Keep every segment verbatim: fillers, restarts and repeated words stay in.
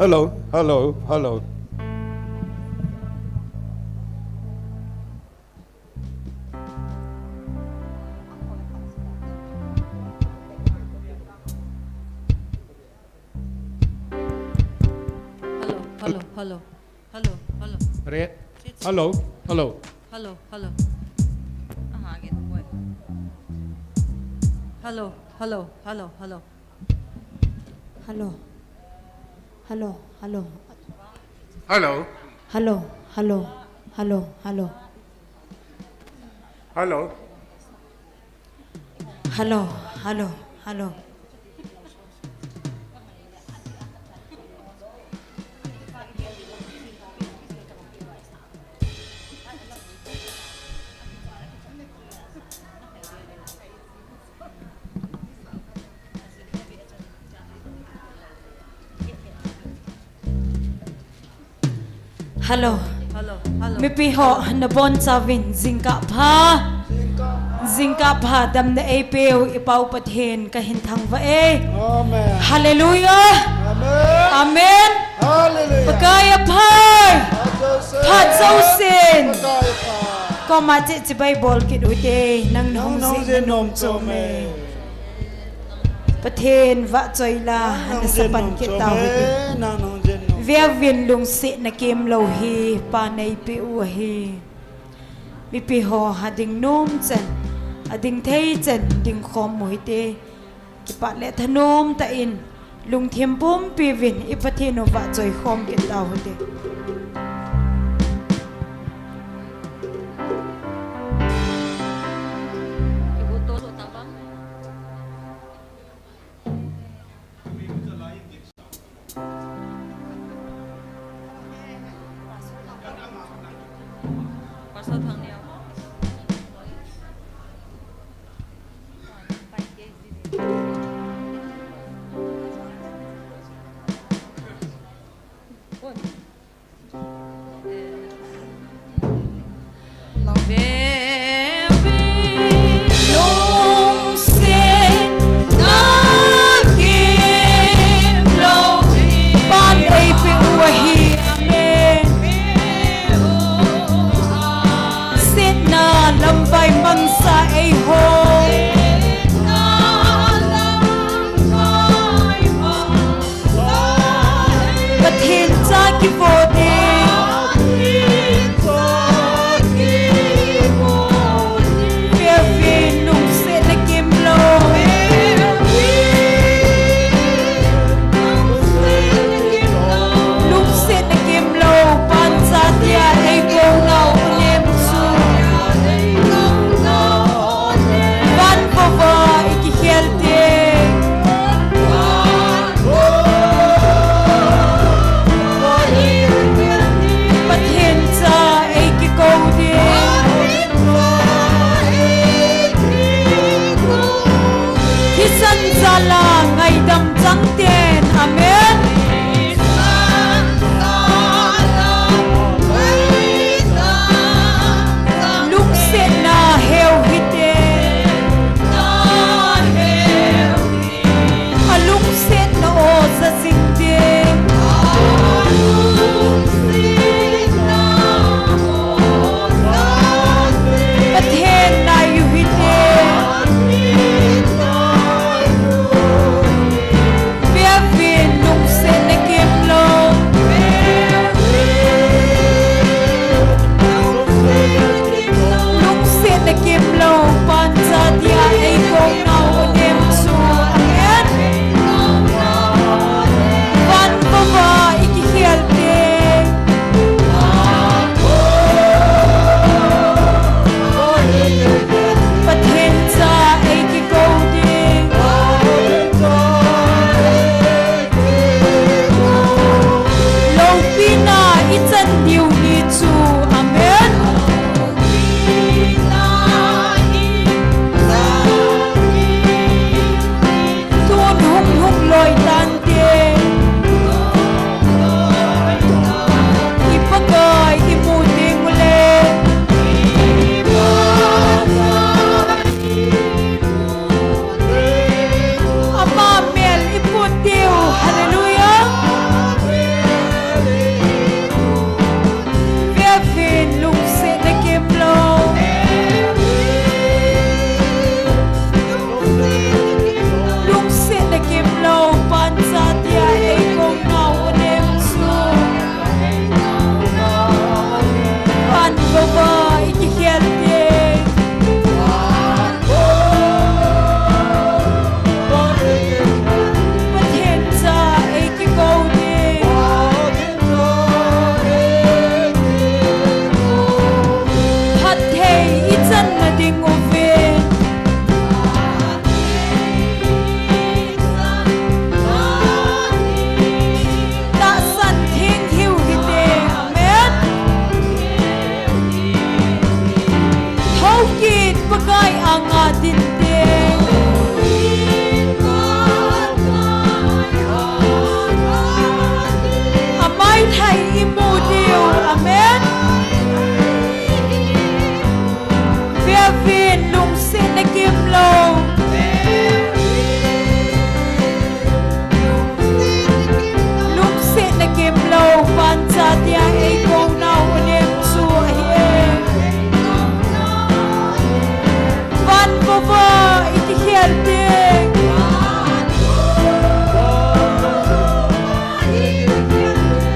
Hello, hello, hello. Hello, hello, hello. Hello, hello. Red. Hello, hello. Hello, hello. Aha, again, boy. Hello, hello, hello, hello. Hello. Hello, hello. Hello. Hello, hello, hello, hello. Hello. Hello, hello, hello. Hello. Hello, hello. Mipi ho, nabonchauvin jingkah pha. Jingkah pha, damna eipeu i Pau Pathen kahin thangvah e. Amen. Hallelujah. Amen. Amen. Hallelujah. Pakai aphai. Phat jousen. Phat jousen. Pakai aphai. Koma che chibai bol kit ute, nang nahung jin nom chom e. Pathen vahchoi la, nang nahung jin nom chom e, nasa pan kit tau hite. Nang nahung jin nom. Veuvin lungsetna kimlou hi, Pa neipeh u ahi. Mipi ho ading nom chan, ading thei chan, ding khom u hite. Kipah le thanom tah in, lungthim pumpi uvin, i Pathen u vahchoi khom kit tau hite.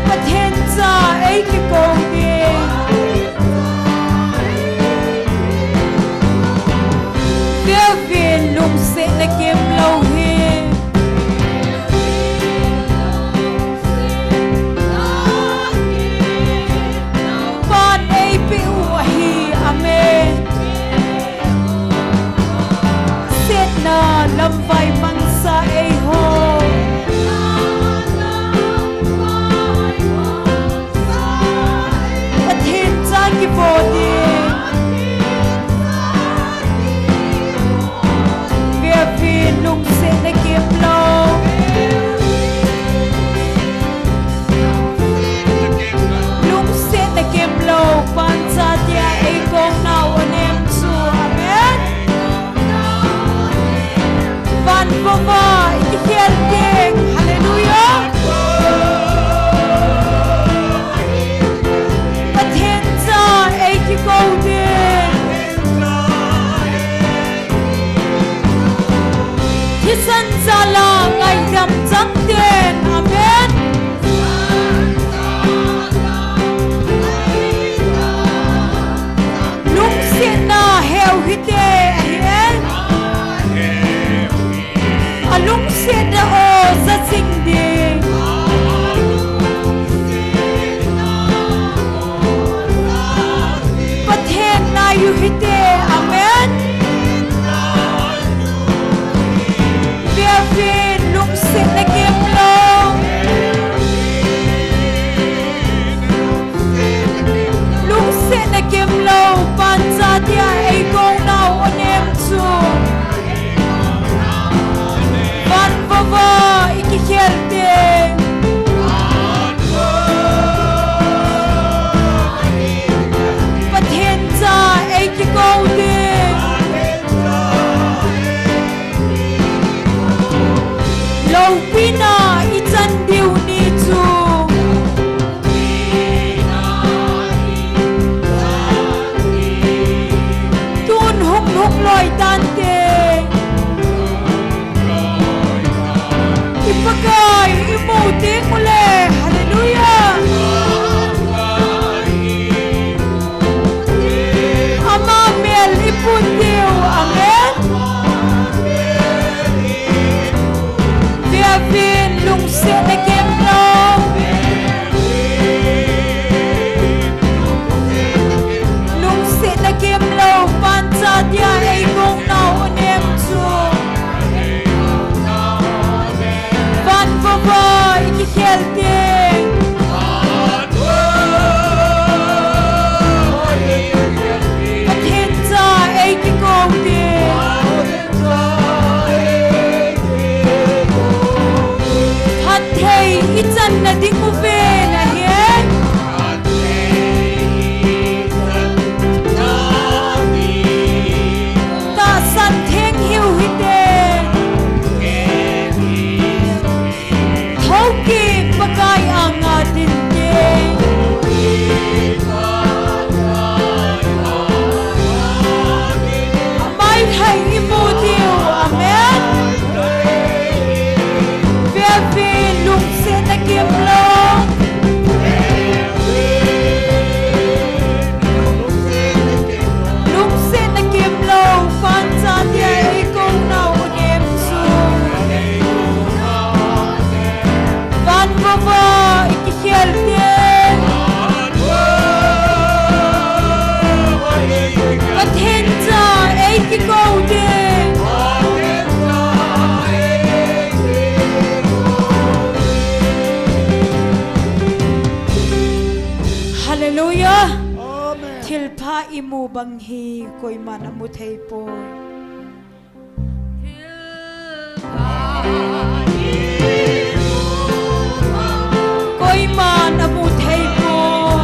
Pathen cha ei kikou ding. Veuvin lungsetna kimlou hi. Pan eipeh u ahi, amen. Setna lamvai mansa eiho. Pathen cha kivo ding. Veuvin lungsetna kimlou. Lungsetna kimlou, pancha tia eikou nau anem chu. Amen. Van vova i kikhel ding. Hallelujah. Pathen cha ei kikou ding. Thisan jal a ngaidam chang ten. Amen. Lungsetna heu hite ahi e. A lungsetna o jaching ding. Pathen nai u hite. Amen. Veuvin lungsetna kimlou. Lungsetna kimlou, pancha tia eikou nau anem chu. Van vova i kikhel ding. Pathen cha ei kikou ding. Loupina i chan diu ni chu. Tun hung hung loi tante. I Pakai i mu teng ule. Hallelujah. Ama mel i put diu. Amen. Veuvin lungsetna kimlou. Lungsetna kimlou, pancha tia eikou nau anem chu. Van vova i kikhel ding. Pathen cha ei kikou ding. Phatthei i channa ding uve nahi e. Tahsan theng hiu hite. Thokit Pakai anga dinte. Mai thai i mu diu. Amen. Veuvin lungsetna kimlou. Lungsetna kimlou, pancha tia eikou nau anem chu. Van vova i kikhel ding. Pathen cha ei kikou ding. Hallelujah. Amen. Thilpha i mu bang hi koiman amu thei poi. Koiman amu thei poi.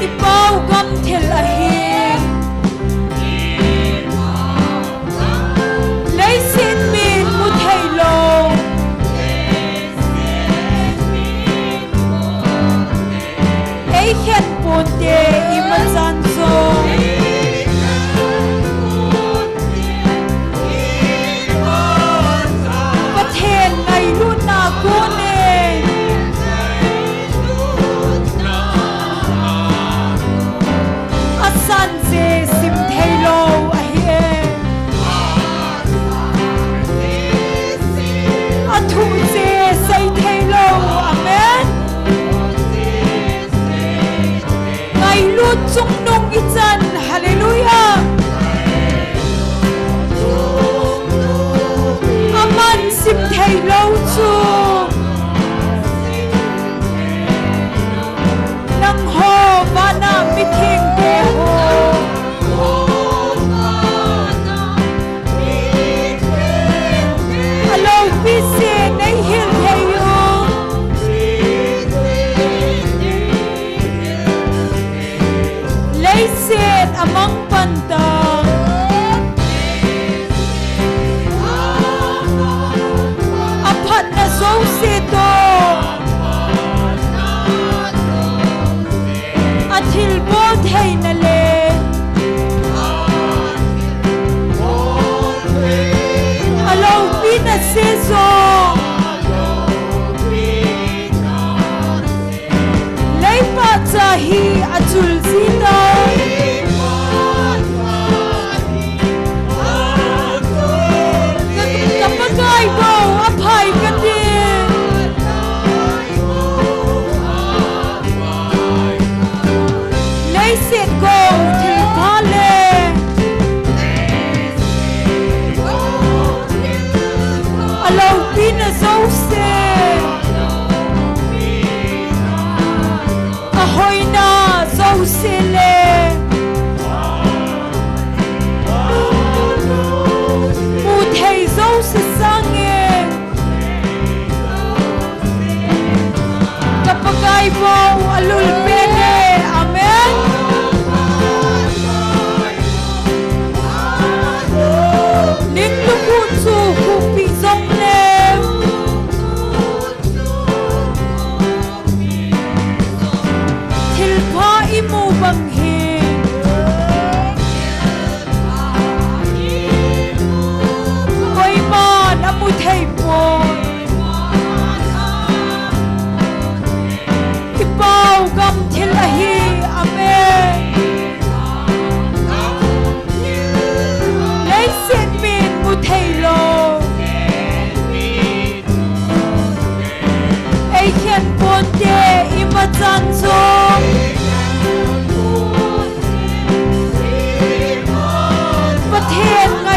I pau gam thil ahi. Leiset min mu thei lou. Ei khen ponte, imachan jong.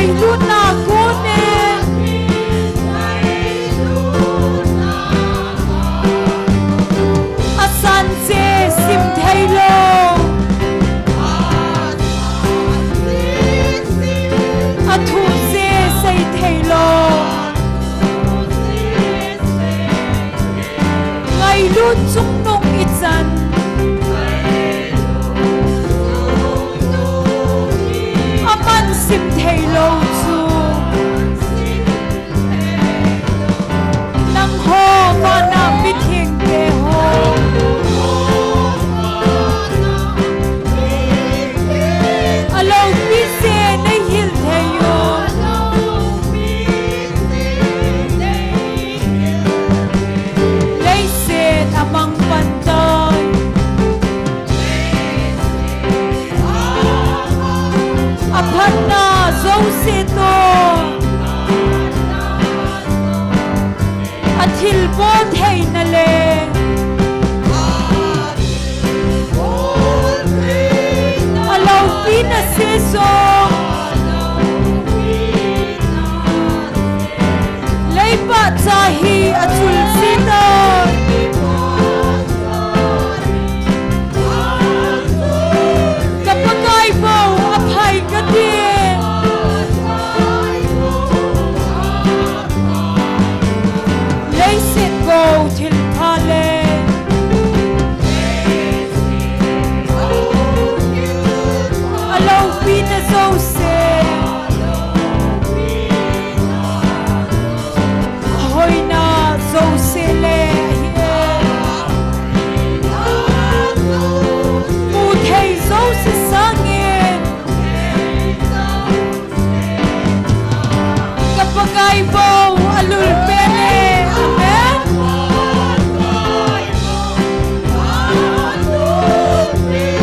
Lutna kone. Asan se sim thei lou. Athu se sei thei lou. Ngailut chungnung ichan. Aman sim thei lou chu. Nangho vana mithengte ho. Aloupi se nei hil thei u. Leiset amang pan tai. Aphatna jouse toh. Athilbol theina le. Aloupina se jong. Leiset cha hi achul jin tai. Ka Pakai bou aphai kati. Leiset bou thilpha le. Aloupina jouse. Ahoina jouse le ahi e. Mu thei jouse sangin. Ka Pakai bou alul pen e. Amen.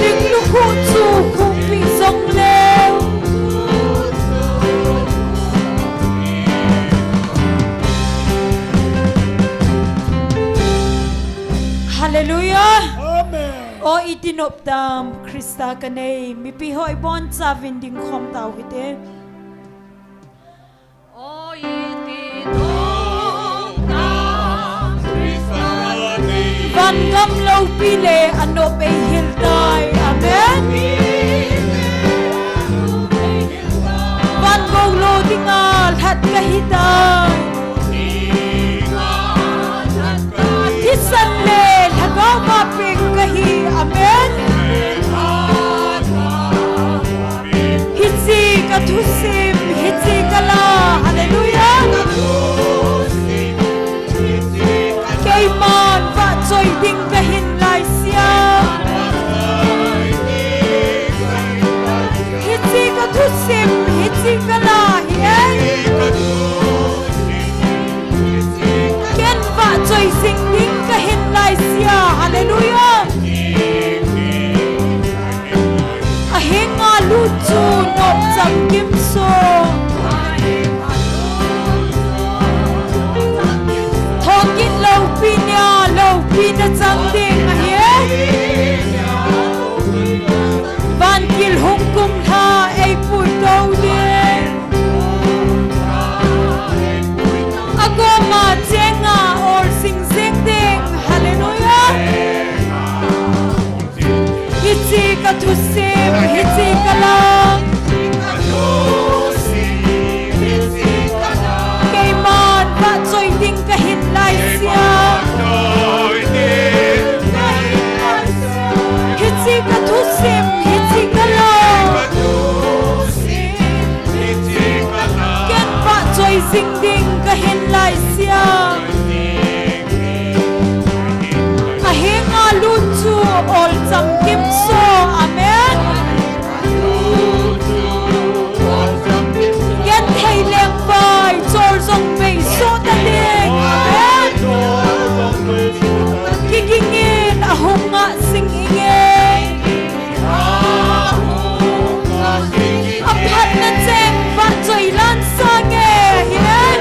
Ding lukhuh chu khuhpi jong le. Hallelujah. Amen. O iti nop tam Krista kanei mipi ho ibonchauvin dingkhom tau hite. O iti nop tam Krista kanei. Van gam loupi le anop eihil tai. Amen. Van gou lo dinga lhat kahi tai. Thisan le lhagao ma peng kahi. Amen. Hiche ka thusim, hiche ka la. Hallelujah. Keiman vahchoi ding kahin laisea. Hiche ka thusim, hiche ka la hi e. Ken vahchoi jing ding kahin laisea. Hallelujah. Ahinga lut chu nop chamkim sung. Thokit loupi nia loupi na chang ding ahi e. Vantil hung kumlha eipui tou ding. Akoma chenga ol sing sing ding. Hallelujah. Hiche ka thusim, hiche ka la. Keiman vahchoi ding kahin laisea. Hiche ka thusim, hiche ka la. Ken vahchoi jing ding kahin laisea. Ahinga lut chu ol chamkim sung. Amen. Genthei lengvai chol jong beisoh ta ding. Amen. Kigingin ahung ngah jing inge. Aphatna cheng vahchoi lan sange. Amen.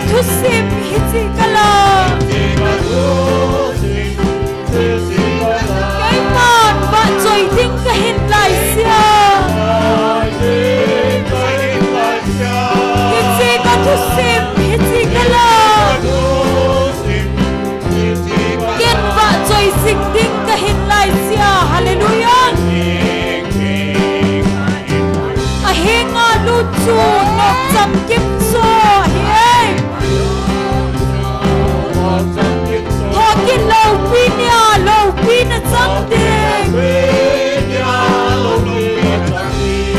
Thusim hiche kalang. Keiman vahchoi ding kahin laisea. Hiche kathusim hiche kalang. Ken vahchoi jing ding kahin laisea. Hallelujah. Ahenga lut chu nopcham kimcho ahi. Thokit loupi nia loupi nachang ding.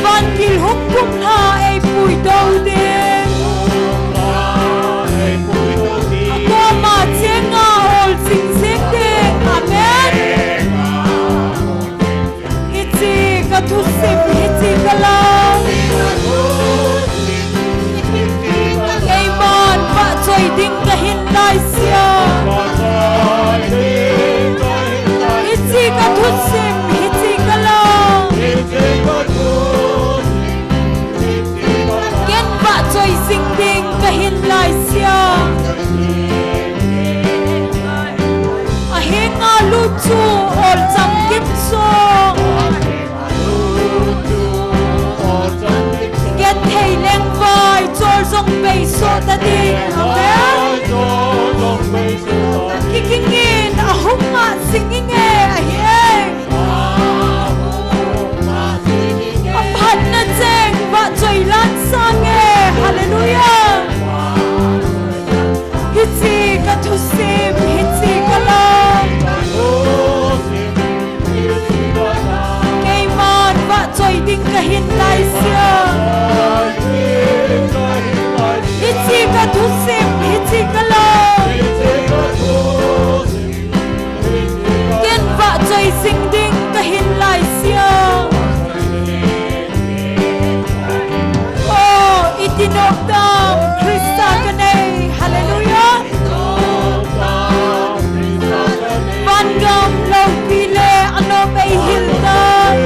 Vangil hung kumlha eipuidoh ding. Koma chenga ol jing jing ding. Amen. Hiche kathusim hiche kalang. Keiman vahchoi ding kahin laisea. Hiche kathusim hiche kalang. Ken vahchoi jing ding kahin laisea. Ahenga lut chu olcham kimcho. Genthei lengvai chol jong beisoh ta ding. Amen. Kigingin ahung ngah jing inge ahi. Aphatna cheng vahchoi lan sange. Hallelujah. Hiche kathusim hiche kalang. Keiman vahchoi ding kahin laisea. Hiche kathusim hiche kalang. Ken vahchoi jing ding kahin laisea. Oh, iti noptam Christa kanei. Hallelujah. Vangam loupi le anop eihil tai.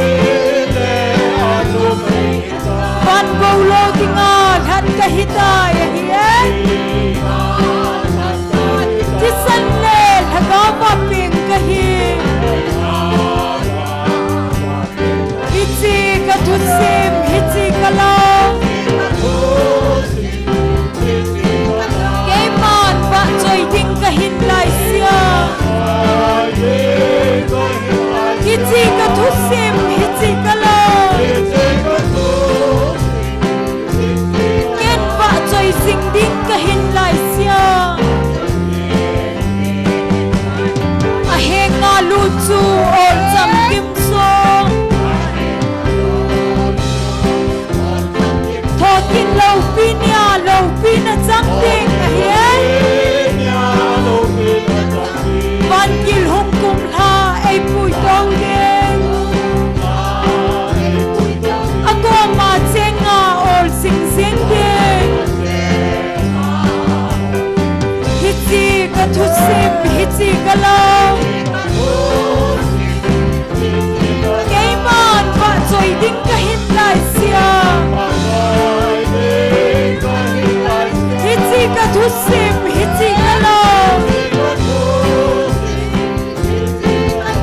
Van bou lou dinga lhat kahitai ahi e. Thisan le lhagao vapeng kahi. Hiche kathusim hiche kalang. Keiman vahchoi ding kahin laisea. Hiche kathusim hiche kalang. Ken vahchoi jing ding kahin laisea. Ahenga lut chu olcham kimcho. Thokit loupi nia loupi nachang ding ahi. Vangil hung kumlha eipuidoh ding. Akoma chenga ol jing jing ding. Hiche kathusim hiche kalang. Keiman vahchoi ding kahin laisea. Hiche kathusim hiche kalang.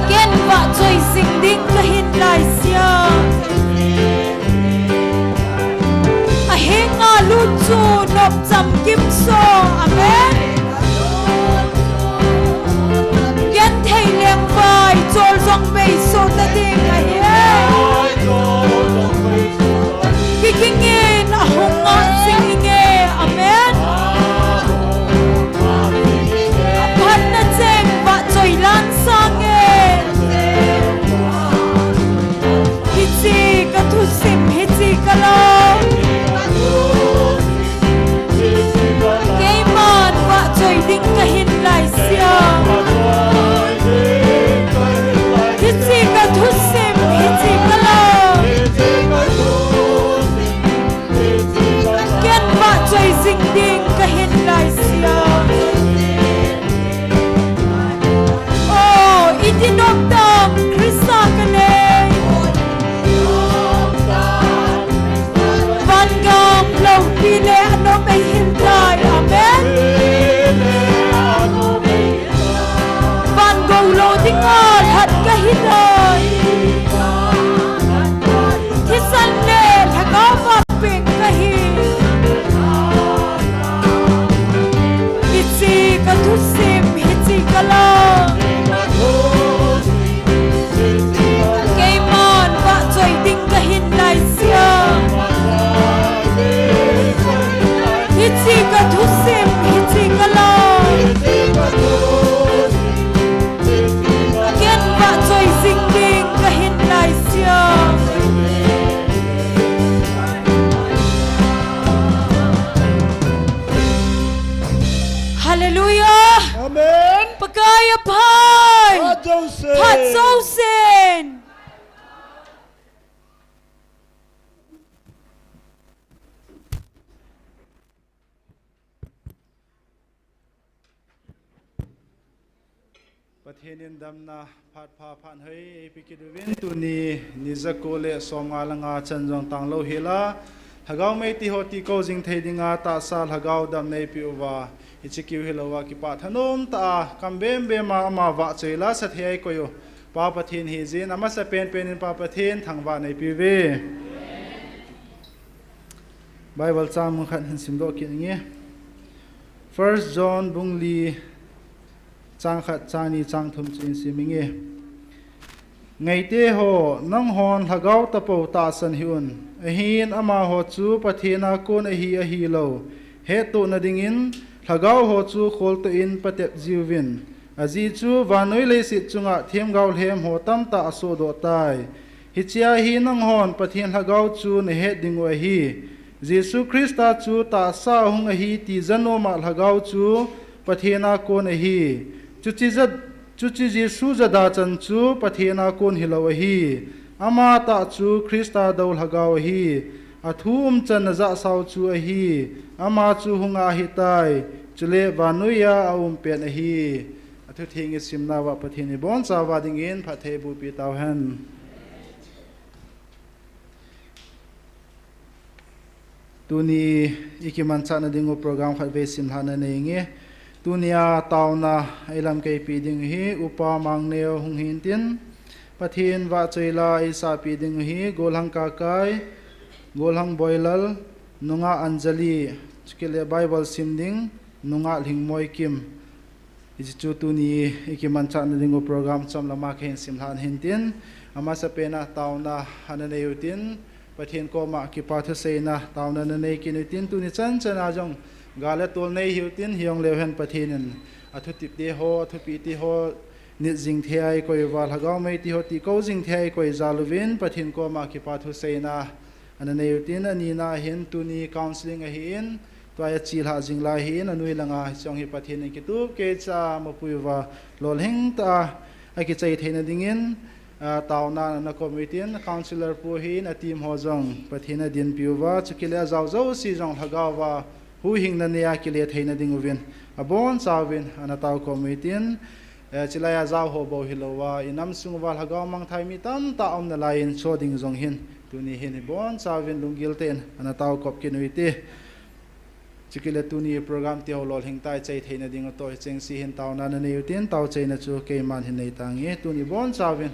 Ken vahchoi jing ding kahin laisea. Ahenga lut chu nopcham kimcho. Amen. Genthei lengvai chol jong beisoh ta ding ahi. Kigingin ahung ngah jing inge. Amen. Aphatna cheng vahchoi lan sange. Hiche kathusim hiche kalang. Keiman vahchoi ding kahin laisea. Hiche kathusim hiche kalang. Ken vahchoi jing ding kahin laisea. Oh, iti noptam Christa kanei. Vangam loupi le anop eihil tai. Amen. Phai! Phat jousen! Phat jousen! Pathen in damna phat pha phat hoi eipe kit uvin tuni ni jako le som nga le nga chan jong tang lou hel a, Lhagao mei ti ho ti kou jing thei dinga tahsa Lhagao damna eipe uva, hiche kiu hilou a kipah thanom tah a kam bem bem a ama vahchoi la sa thei a eikoi u Pa Pathen hijin, amasa pen pen in Pa Pathen thangvah na eipe uve. Bible chang mun khat hin simdoh kit inge. First John bung li chang khat, chang ni, chang thum chu hin sim inge. Ngaite ho, nanghon lhagao tapou tahsan hih un. Ahin amaho chu Pathen a kon ahi ahilou hettohna dingin lhagao ho chu kholtoh in patep jiuvin. Ajeh chu vannoi leiset chunga themgao lhem ho tamtah asohdoh tai. Hichea hi nanghon Pathen Lhagao chu nahet dingu ahi. Jesu Christa chu tahsa a hung ahi ti janom a Lhagao chu Pathen a kon ahi. Chuche ja, chuche Jesu jada chan chu Pathen a kon hilou ahi. Ama tah chu Christa dou Lhagao ahi. Athu umchan najahsau chu ahi. Ama chu hung a ahitai. Chule vannoiya aum pen ahi. Athutheng isimnauva Pathen in ibonchauva dingin phatthei eibohpi tauhen. Tuni ikimanchahna dingu program khatvei simlhahna nei inge. Tunia taona eilamkeipi ding hi Upa Mangneo hung hintin, Pathen vahchoila eisahpi ding hi Golhang Kakai, Golhang Boilal, Nungah Anjali, chukit le Bible sim ding Nungah Lhingmoikim. Hiche chu tuni ikimanchahna dingu program chomlama kahin simlhah hintin, amasapen a taona ana neiutin, Pathen koma kipa thuseina taona nanei kit utin, tuni chanchan a jong gal le tol nei hiutin, hijongleu hen Pathen in athutepte ho, athupehte ho nit jing thei a eikoi uva, Lhagao mei ti ho ti kou jing thei a eikoi jal uvin, Pathen koma kipa thuseina ana neiutin, anina hin tuni counseling ahin, tua achelhah jing lai hin, anoi langa hiche jong hi Pathen in kitup keicha mapui uva lolhing tah a akichai theina dingin, a, taona ana kop utin, counsellor pu hin, a team ho jong Pathen in adinpi uva, chukit le ajao jouse jong Lhagao a huhhingna nei a kile theina dinguvin, abonchauvin ana taokop utin, eh, chulai a jao ho bou hilouva, inam sung uva Lhagao mangthai mi tamtah aum nalaiyin cho ding jong hin, tuni hin ibonchauvin lunggil tah in ana taokop kit uti. Chukit le tuni program ti ho lolhing tah a ichai theina dingu toh hichengse hin taona nanei utin, taochaina chu keiman hin nei tange, tuni ibonchauvin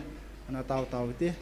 ana tao tao uti.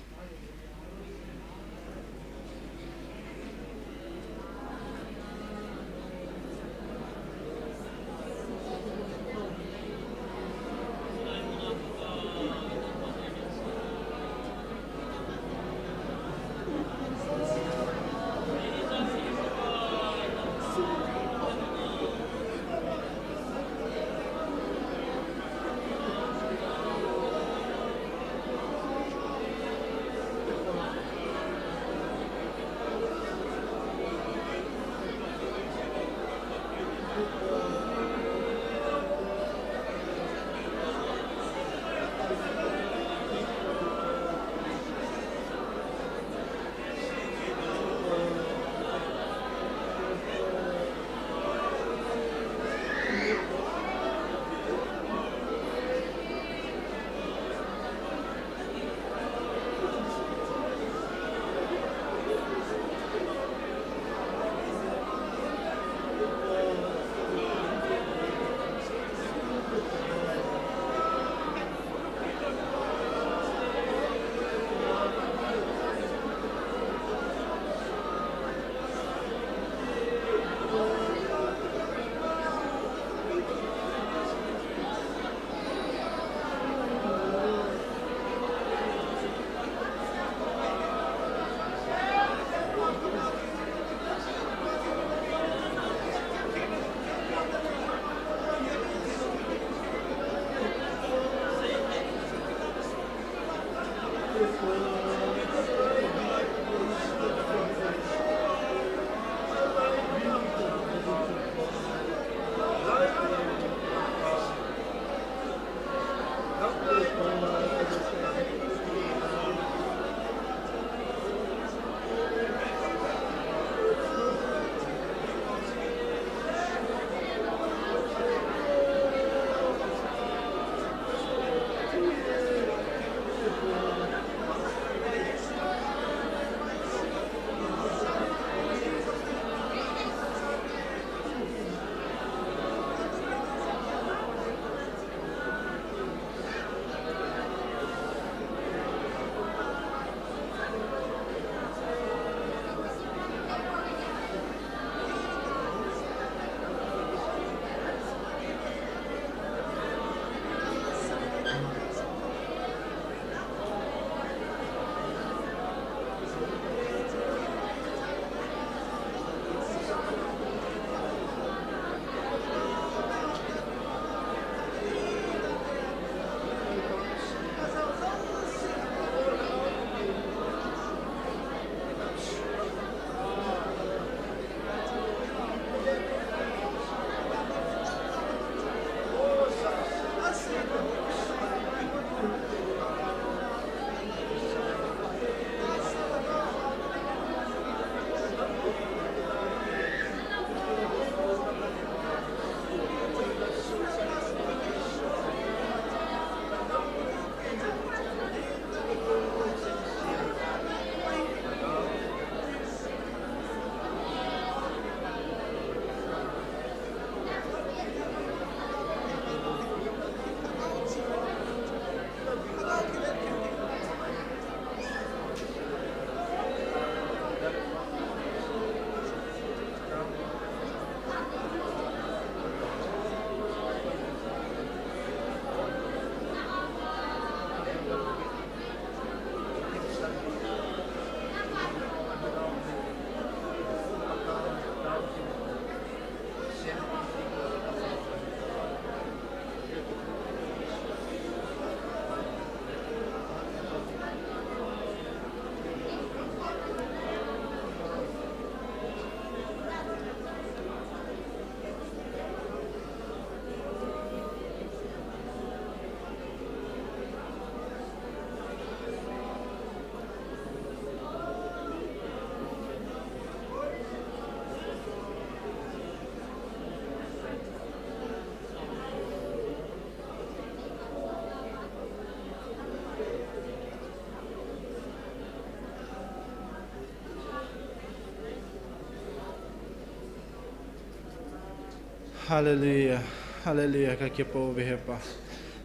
Hallelujah. Hallelujah. Ka kipa uve Hepa.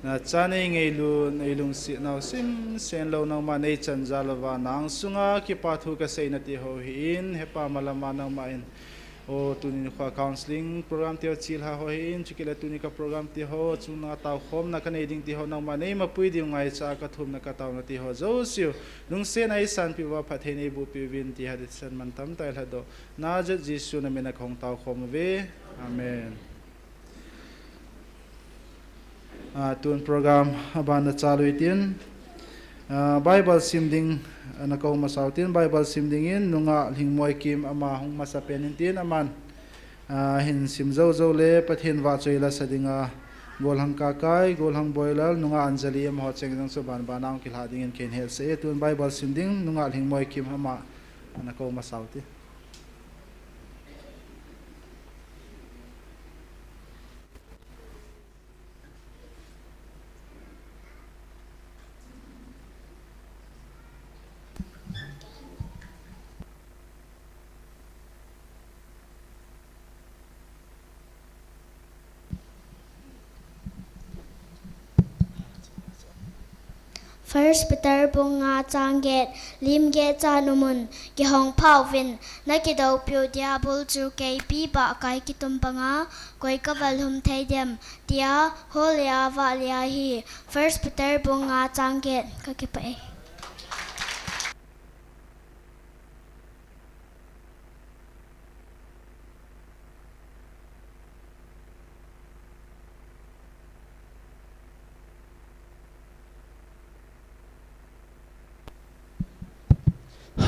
Na cha nei ngailut, nei lungsetnau simsen lou nangma nei chanjal uva, nang sunga kipa thu ka seina ti ho hi in, Hepa malama nangma in. O tuni nikho counseling program ti ho chilha ho hi in, chukit le tuni ka program ti ho, chunga taokhomna ka nei ding ti ho nangma nei mapui diu ngaicha ka thumna ka taona ti ho jouse u. Lungsetna eisanpeh uva phatthei nei bohpeh uvin ti ha di san mantam tai lha do. Nazareth Jesu na mina ka hung taokhom uve. Amen. Ah, tun program aban na chalu itin, ah, Bible sim ding, ah, na kou masau tin, Bible sim dingin, nungah Lhingmoi Kim ama hung masapen in tin, aman, ah, hin sim jou jou le, Pathen vahchoi la sa dinga, Golhang Kakai, Golhang Boilal, nungah Anjali amaho cheng jong chu ban ban a hung kilha dingin ken hetsah e, tun Bible sim ding, nungah Lhingmoi Kim ama, ah, na kou masau tin. First Peter bung nga chang get, lim get chan umun, kihong phauvin, na kidoupiu Diabol chu keipi bahkai kitum banga, koi ka valhum thei dem, tia, hol lea vah lea hi. First Peter bung nga chang get, ka kipah e.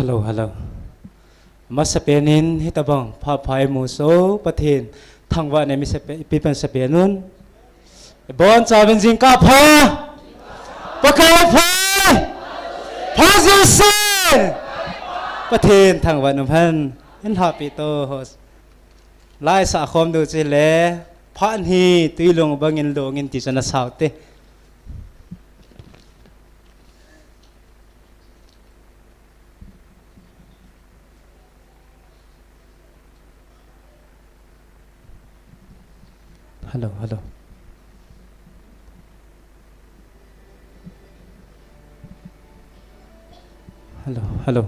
Hello, hello. Masapen in hitabang pha phai mu so Pathen thangvahna mi sapen, ipi pan sapen un. Bonchauvin jingkah pha. Pakai pha. Pha jingse. Pathen thangvahna um hen. In happy to host. Laisah khom diu chu le, phat hi tuilung bangin lungin ti chu na sau te. Hello, hello. Hello, hello.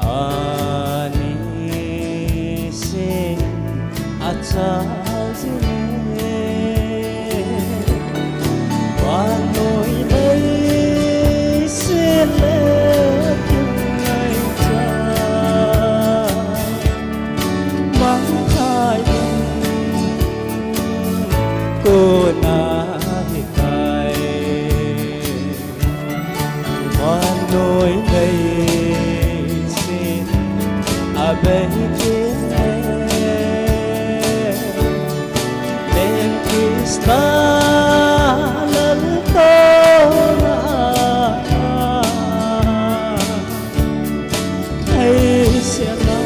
Ani se achal jing e, vannoi leiset le thil ngaichat mangthah ding kona hitai. Vannoi leiset abei teng le, Leng Christa laltouna thei sela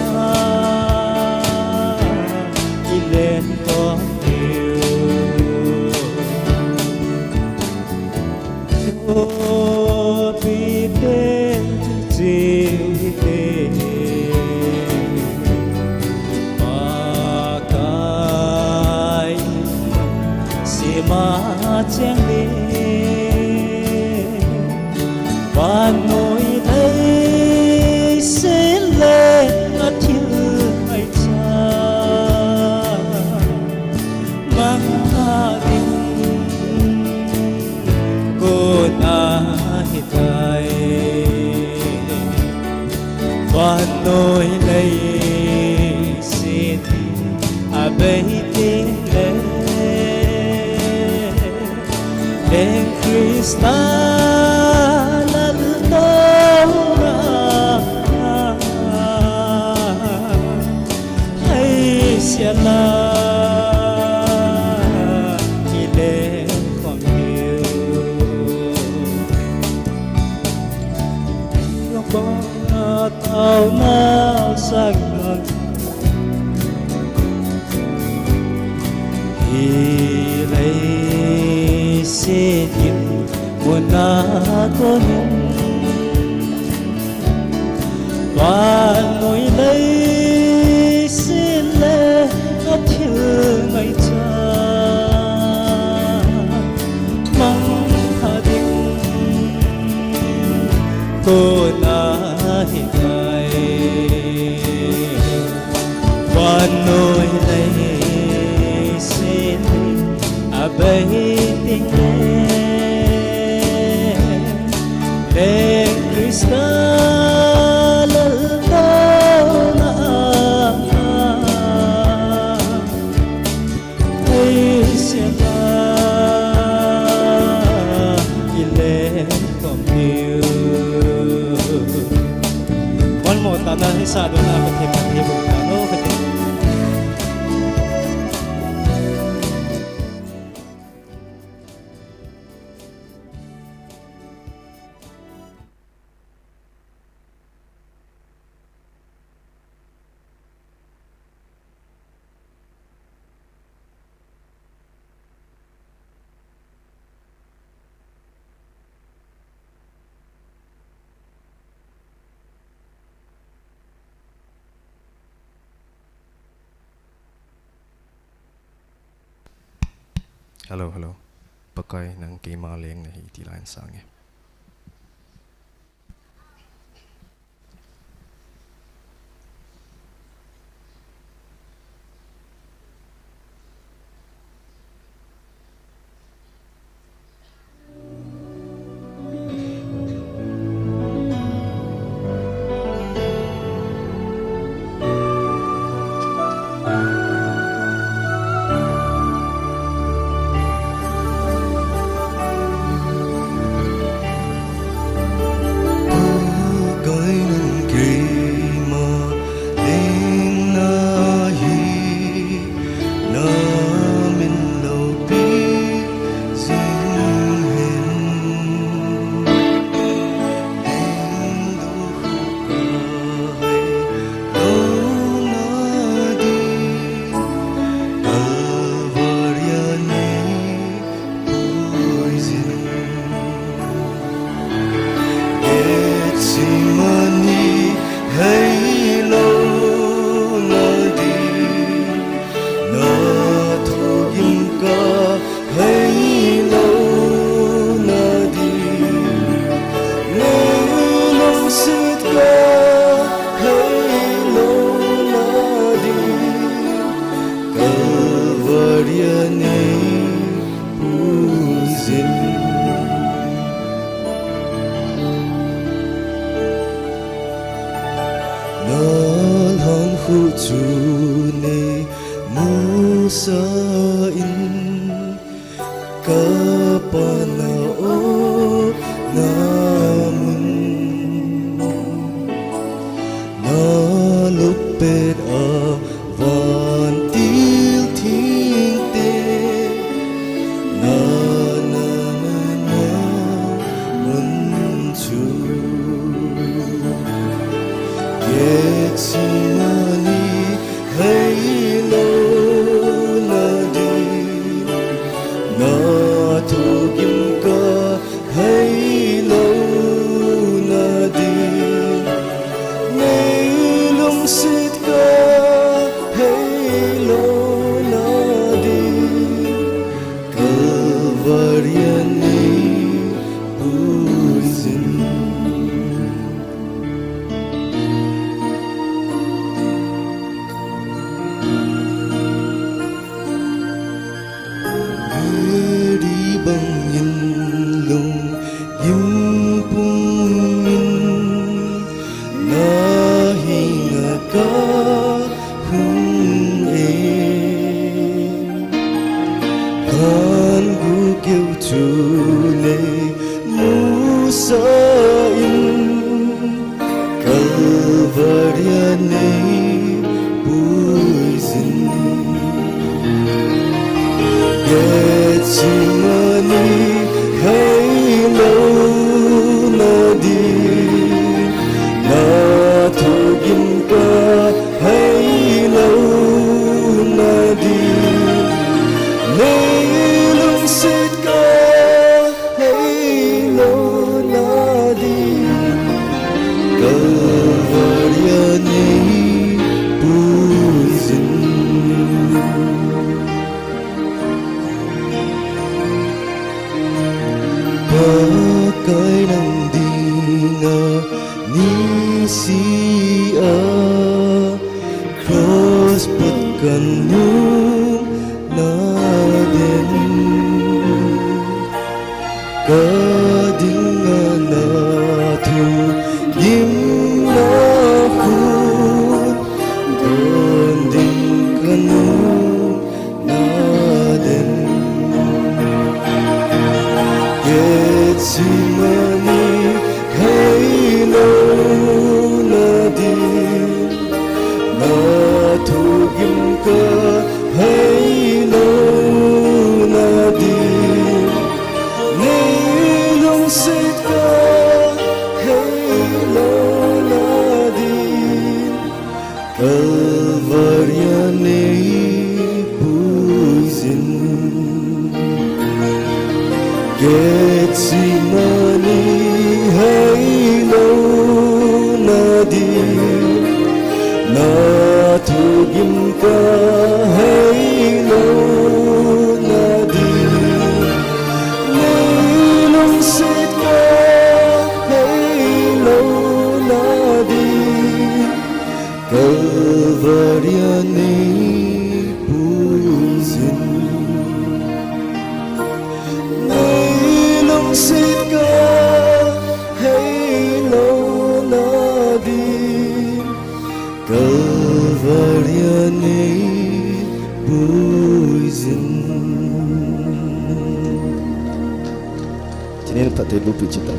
i len khom diu. Sopite, chite, Pakai sima cheng le, vannoi leiset le athil ngaichat mangthah ding kona hitai. Vannoi leiset abei teng le, Leng Christa laltouna Siana, i leng khom diu. Lopbol a taona sang nang. Hi leiset in muna konin. Vannoi leiset le a thil ngaichat mangthah ding kona hi ngai. Vannoi leiset a bei ding le, leng Christa laltouna a thei siana i leng khom diu. One more time, na hisa dona ka thei, ka thei bo ta no ka thei. Hello, hello. Pakai nang keima leng nahi ti la in sang e. Gethsemane heilouna din, na thugim kaheilouna din, nei lungset kaheilouna din, Calvary a nei puijin. Pakai nang dinga neisi a, cross pat kanung naden, ka dinga na thugim na khut don ding kanung naden. Gethsemane heilouna din, na thugim kaheilouna din, nei lungset kaheilouna din, Calvary a nei puijin. Gethsemane heilouna din, na thugim kaheilouna din, nei lungset kaheilouna din, Calvary a nei puijin. Nei lungset kaheilouna din, Calvary a nei puijin. Tinin phatthei boh peh cheh tau.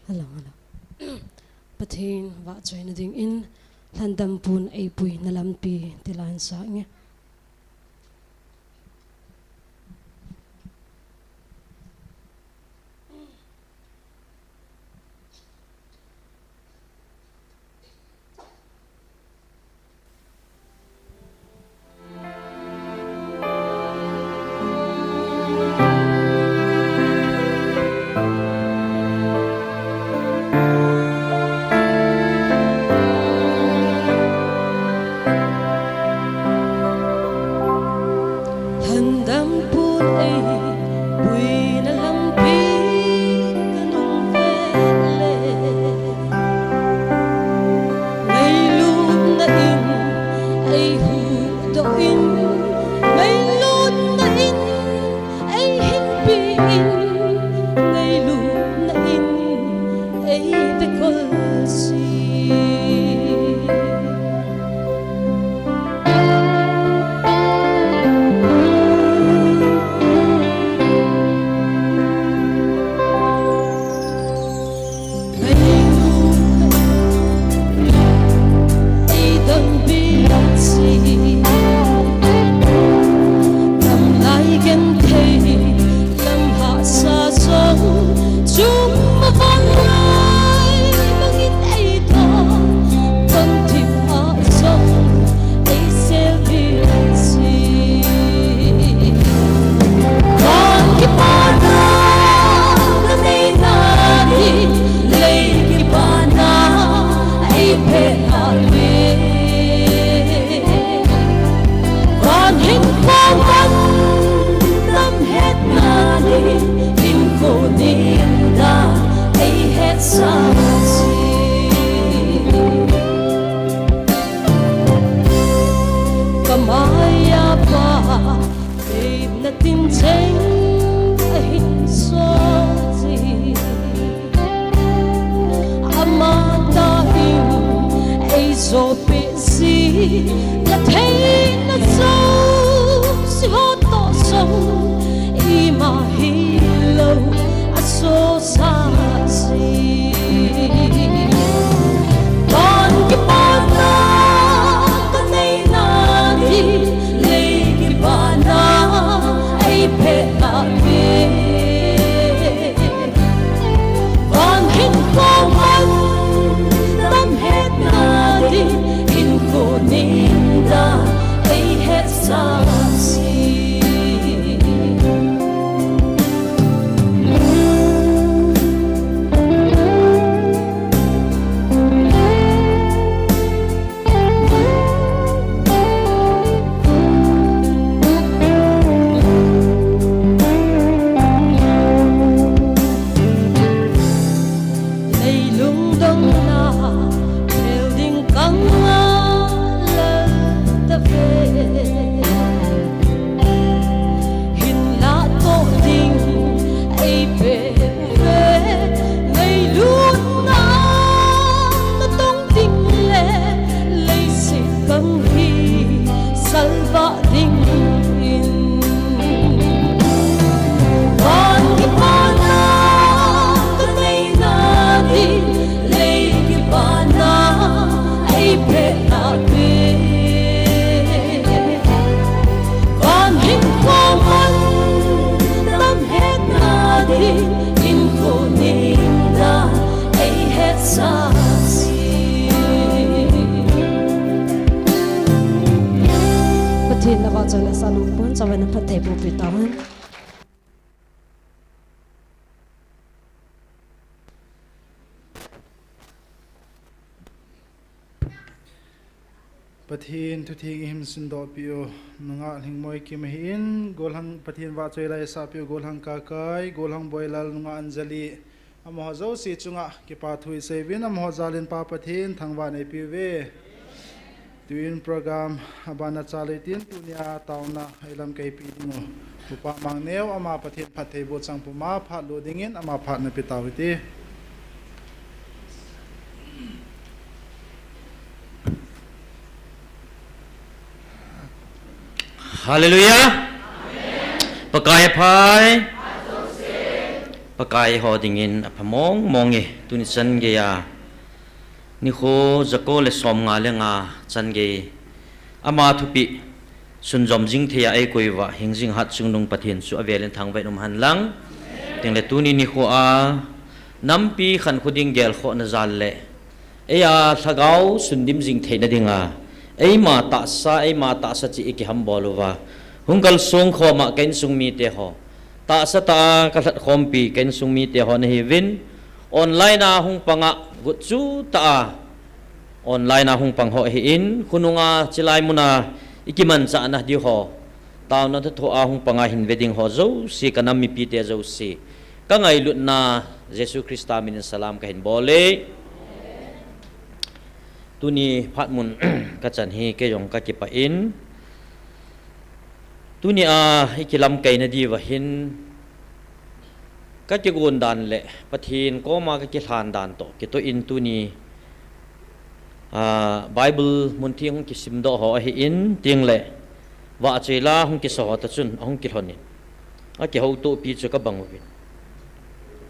Hello, hello. Pathen vahchoina dingin, lhandam pun eipuina lampi tilan sa nge. Lhandam pun eipuina lampi kanung vet le, ngailutna in eihuhdoh in, ngailutna in eihinpi in, ngailutna in eibekol jin. Hilou, asosah si. Van kipana kaneina ding, lei kipana eipeh nave. Van hinkho man damhetna ding, hinkho ningdan eihetsah si. Leilung dongna phel ding kanga lal tave. Hinlah toh ding eipeh uve. Leilutna natong ding le leiset gam hi salvah dingin. Van kipana kaneina ding, lei kipana eipeh nave. Van hinkho man damhetna ding, hinkho ningdan eihetsah si. Pathen na vahchoi le sa nung pon, chavai na phatthei boh peh tahen. Pathen thutheng ihim sundoh peh u, nungah Lhingmoi Kim ahin, golhang Pathen vahchoi la isah peh u, golhang Kakai, golhang Boilal, nungah Anjali, amaho jouse chunga kipa thu isei uvin, amaho jal in Pa Pathen thangvah in eipeh uve. Tuin program abana chalui tin, tunia taona eilamkai pi ding u Upa Mangneo, ama Pathen phatthei boh chang puma phat lut dingin ama phat na pe tau hite. Hallelujah. Pakai aphai. Pakai ho dingin apha mong mong e, tuni chan geiya. Nikho jako le somnga le nga chan gei. Ama thupeh sunjom jing theiya eikoi uva, hingjing hatchungnung Pathen chu avel in thangvah in um hen lang. Tengle tuni nikho a, nampi khankho ding gelkhohna jal le, eia lhagao sundim jing theina dinga, eima tahsa, eima tahsa cheh ikihambol uva, hung kalsong khoma ka insung mite ho, tahsa tah a kalhatkhompi ka insung mite ho nahiuvin, online a hung panga, gotchu tah a online a hung pang ho ahin, khonunga chilai muna ikimanchah nadiu ho, taona thuthoh a hung panga hin ve ding ho jouse, kanam mipite jouse, kangailutna Jesu Christa minin salam kahin bol e. Tuni phat mun kachan hi kei jong kakipah in, tunia ikilamkai nadiuva hin, kakigon dan le Pathen koma kakilhan dan toh kitoh in tuni, ah, Bible muntheng hung kisimdoh ho ahin, tengle vahchoi la hung kisa ho toh chun ahung kilhon in, akihoutopi chu kabang uvin.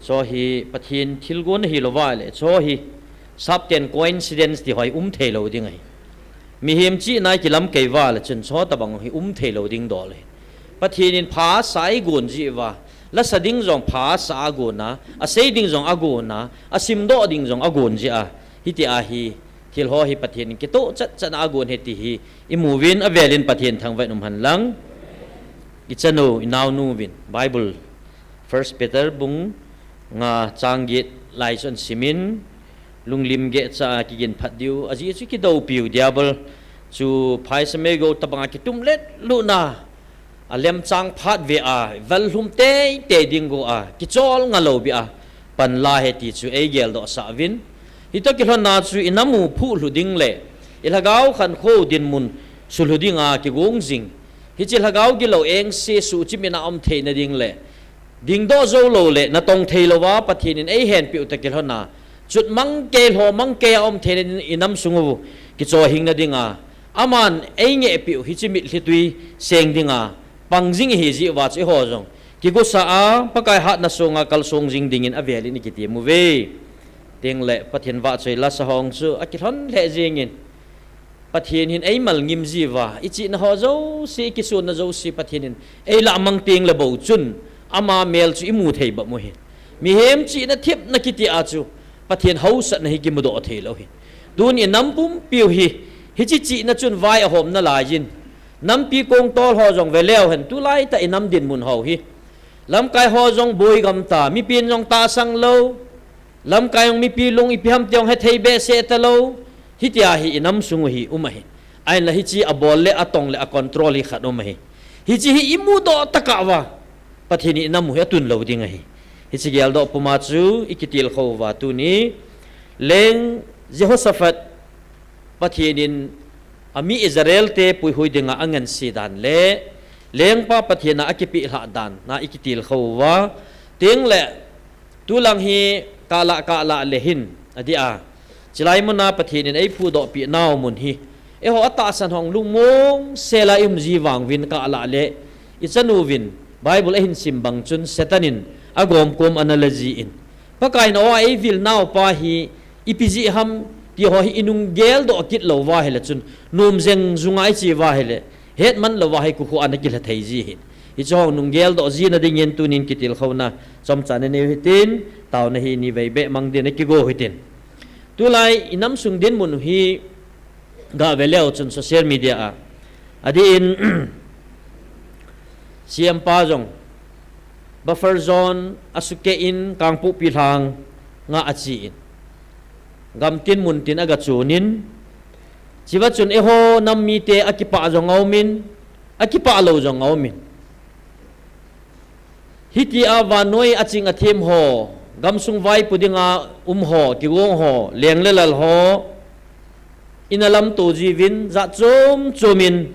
Chu hi Pathen thilgon ahilouva le, chu hi sapten coincidence ti ho hi um theilou ding ahi. Mihem chihna kilamkai uva le chun, chu tobang hi um theilou ding dol ahi. Pathen in pha asa eigon jeh uva, lasa ding jong pha asa agon a, asei ding jong agon a, asimdoh ding jong agon jeh a, hitia hi thil ho hi Pathen in kitoh chatchat a agon ahi ti hi imu uvin, avel in Pathen thangvah in um hen lang. Ichanu, inaonu uvin Bible, First Peter bung nga chang get lai chu ahin simin, lunglim gehcha a kigin phat diu, ajeh chu kidoupiu Diabol chu phaisa meigou tobanga kitumlet lutna, alemchang phat ve a, valhum teitei ding go a, kichol ngalou beh a pan la ahi ti chu eigeldoh sah uvin. Hitoh kilhonna chu inam u phuh lhu ding le ilhagao khankho dinmun sulhu dinga kigong jing, hiche lhagao gilou engse suhchim in aum theina ding le, dingdoh joulou le natong theilouva Pathen in eihenpeh u toh kilhonna, chutmang kei lhomang kei a um theina ding inam sung u kichohhingna dinga, aman eingehpeh u hiche mitlhi twi seng dinga pang jing ihi jeh uva chu eiho jong Kigusa a, Pakai hatna sunga kalsong jing dingin avelin ikiti mu ve. Tengle Pathen vahchoi lasa hong chu akilhon lheh jingin, Pathen hin eimal ngim jiuva, ichihna ho jouse, ikisonna jouse Pathen hin eilah mang tengle bou chun, ama mel chu imu thei bam u hi. Mihem chihna thepna kiti a chu Pathen hausatna hi kimudoh thei lou hi. Tun inam pumpiu hi, hiche chihna chun vai ahom nalaiyin, nampi kongtol ho jong veleu hen, tulai tah inam dinmun ho hi, lamkai ho jong boi gam ta, mipin jong tahsan lou, lamkai jong mipi lung ipi ham ti jong hethei behseh talou, hitia hi inam sung u hi um ahi. Ahinla hiche abol le atong le acontrol hi khat um ahi. Hiche hi imudoh tokah uva, Pathen in inam u hi atun lou ding ahi. Hiche geldoh puma chu ikitilkhou uva tuni, leng Jehoshaphat, Pathen in ami Israel te puihui dinga anganse dan le lengpa Pathen a akipehlhah dan na ikitilkhou uva, tengle tulang hi kahlah kahlah le hin, adeh a, chulai muna Pathen in eiphudohpeh nau mun hi, eiho atahsan hong lungmong sela ium ji vang uvin kahlah le, ichanuvin Bible ahin sim bang chun Satan in agomkom ana la jin, Pakaiyin o a eivil naupa hi ipi jeh ham ti ho hi inung geldoh kit lou uva ahile chun, nom jeng junga iche uva ahile, hetman louva hi kukhu ana kilha thei ji hin. Hiche ho nung geldoh jina dingin tunin kitilkhouna chomcha naneiu hitin, taona hi nivei beh mang din akigo hitin. Tulai inam sung dinmun u hi gah veleu chun social media a, adeh in, C M pa jong buffer zone asukeh in Kangpokpi lhanga achen, gamtin muntin agachon in, chuva chun eiho nam mite akipah jong aumin, akipah lou jong aumin. Hitia vannoi aching athem ho, gamsung vaipo dinga um ho, kigong ho, leng le lal ho, ina lamto jiuvin, jat chom chomin,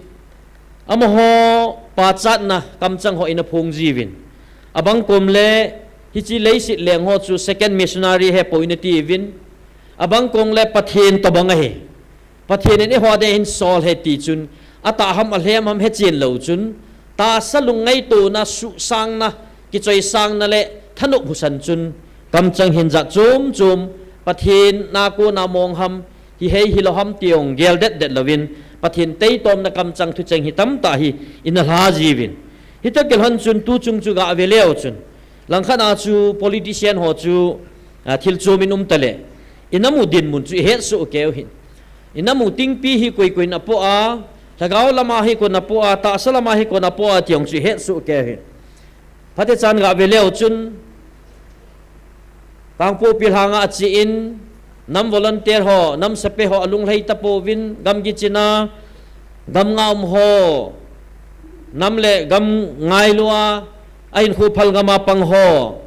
amaho pachatna kamchang ho ina phong jiuvin. Abang kom le, hiche leiset leng ho chu second missionary ahipoi ina tiuvin. Abang kom le Pathen tobang ahi. Pathen in eiho dia ahin sol ahi ti chun, atah ham alhem ham hechen lou chun, tahsa lungngaitona, suhsangna, kichoisangna le thanop husan chun, kamchang hin jat chom chom, Pathen na kona mong ham, hihei hilou ham ti jong geldet det louvin, Pathen taitomna kamchang thucheng hi tamtah hi ina lha jiuvin. Hitoh kilhon chun tuchung chu gah veleu chun, langkhat a chu politician ho chu, a, thil chom in um tale, inam u dinmun chu ihetsoh keiu hin. Inam u tingpi hi koi koin apoh a, lhagao lama hi koin apoh a, tahsa lama hi koin apoh a ti jong chu ihetsoh keiu hin. Phatechan gah veleu chun, Kangpokpi lhanga achen, nam volunteer ho, nam sepai ho alunglhai tapouvin, gamgi china, gamnga um ho, nam le gam ngailua, ahinkho phal gama pang ho,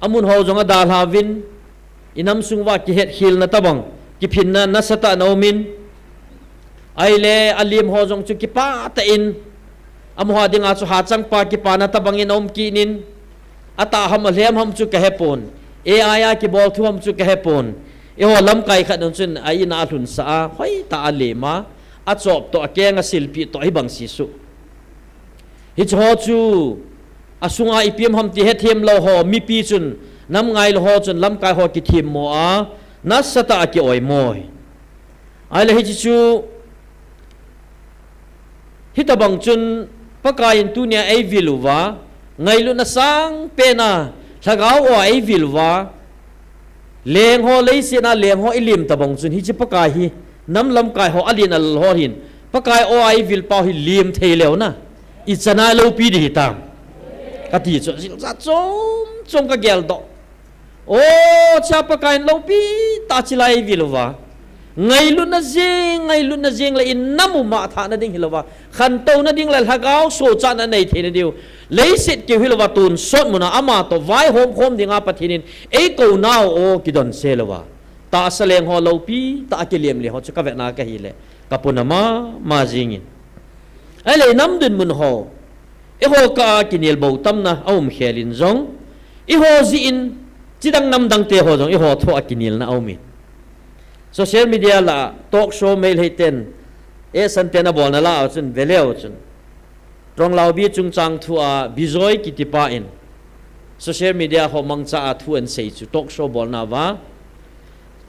amun ho jong adalhauvin, inam sung uva kihetkhelna tobang, kiphinna nasatah in aumin, ahile alim ho jong chu kipah tah in, amaho dinga chu hachangpa kipana tobang in aum kit in, atah ham alhem ham chu kahepon, A I a kibol thu ham chu kahepon, eiho lamkai khat in chun a-in a alhunsah a, hoitah a alem a, achop toh, akeng asilpeh toh, hibang sesuh. Hiche ho chu, asunga ipi um ham ti hethem lou ho, mipi chun, nam ngailou ho chun, lamkai ho kithemmo a, nasatah a ki-oimo ahi. Ahile hiche chu, hitobang chun, Pakaiyin tunia eivil uva, ngailutna sangpen a, lhagao a eivil uva, leng ho, leiset a leng ho ilim tobang chun, hiche Pakai hi, nam lamkai ho, alen alal ho hin, Pakai o a eivil pau hi lim thei leu na, ichan a loupi ding hitam, kati chu, jilsa chom chom kageldoh. O, cha Pakaiyin loupi tah chulai eivil uva, ngailutna jeng, ngailutna jeng le inam u mangthahna ding hilouva, khantouna ding le lhagao sochatna nei theina diu, leiset keu hilouva tonsot muna ama toh vaihom khom dinga Pathen in eikou nau o kidonse louva, tahsa leng ho loupi tah a kilem le ho chu kavetna kahile, kapuna mama jingin. Ahile inam dinmun ho, eiho kah a kinel bou tamna aum khel in jong, eiho jeh in, chidang namdang te ho jong eiho thoh a kinelna aumin. Social media lah a, talk show Meitei ten, eh, Santen abolna lah a chun, veleu chun, Ronglaubi chungchang thu a Bijoy kitipa in social media ho mangcha a thu ahin sei chu talk show bolna uva.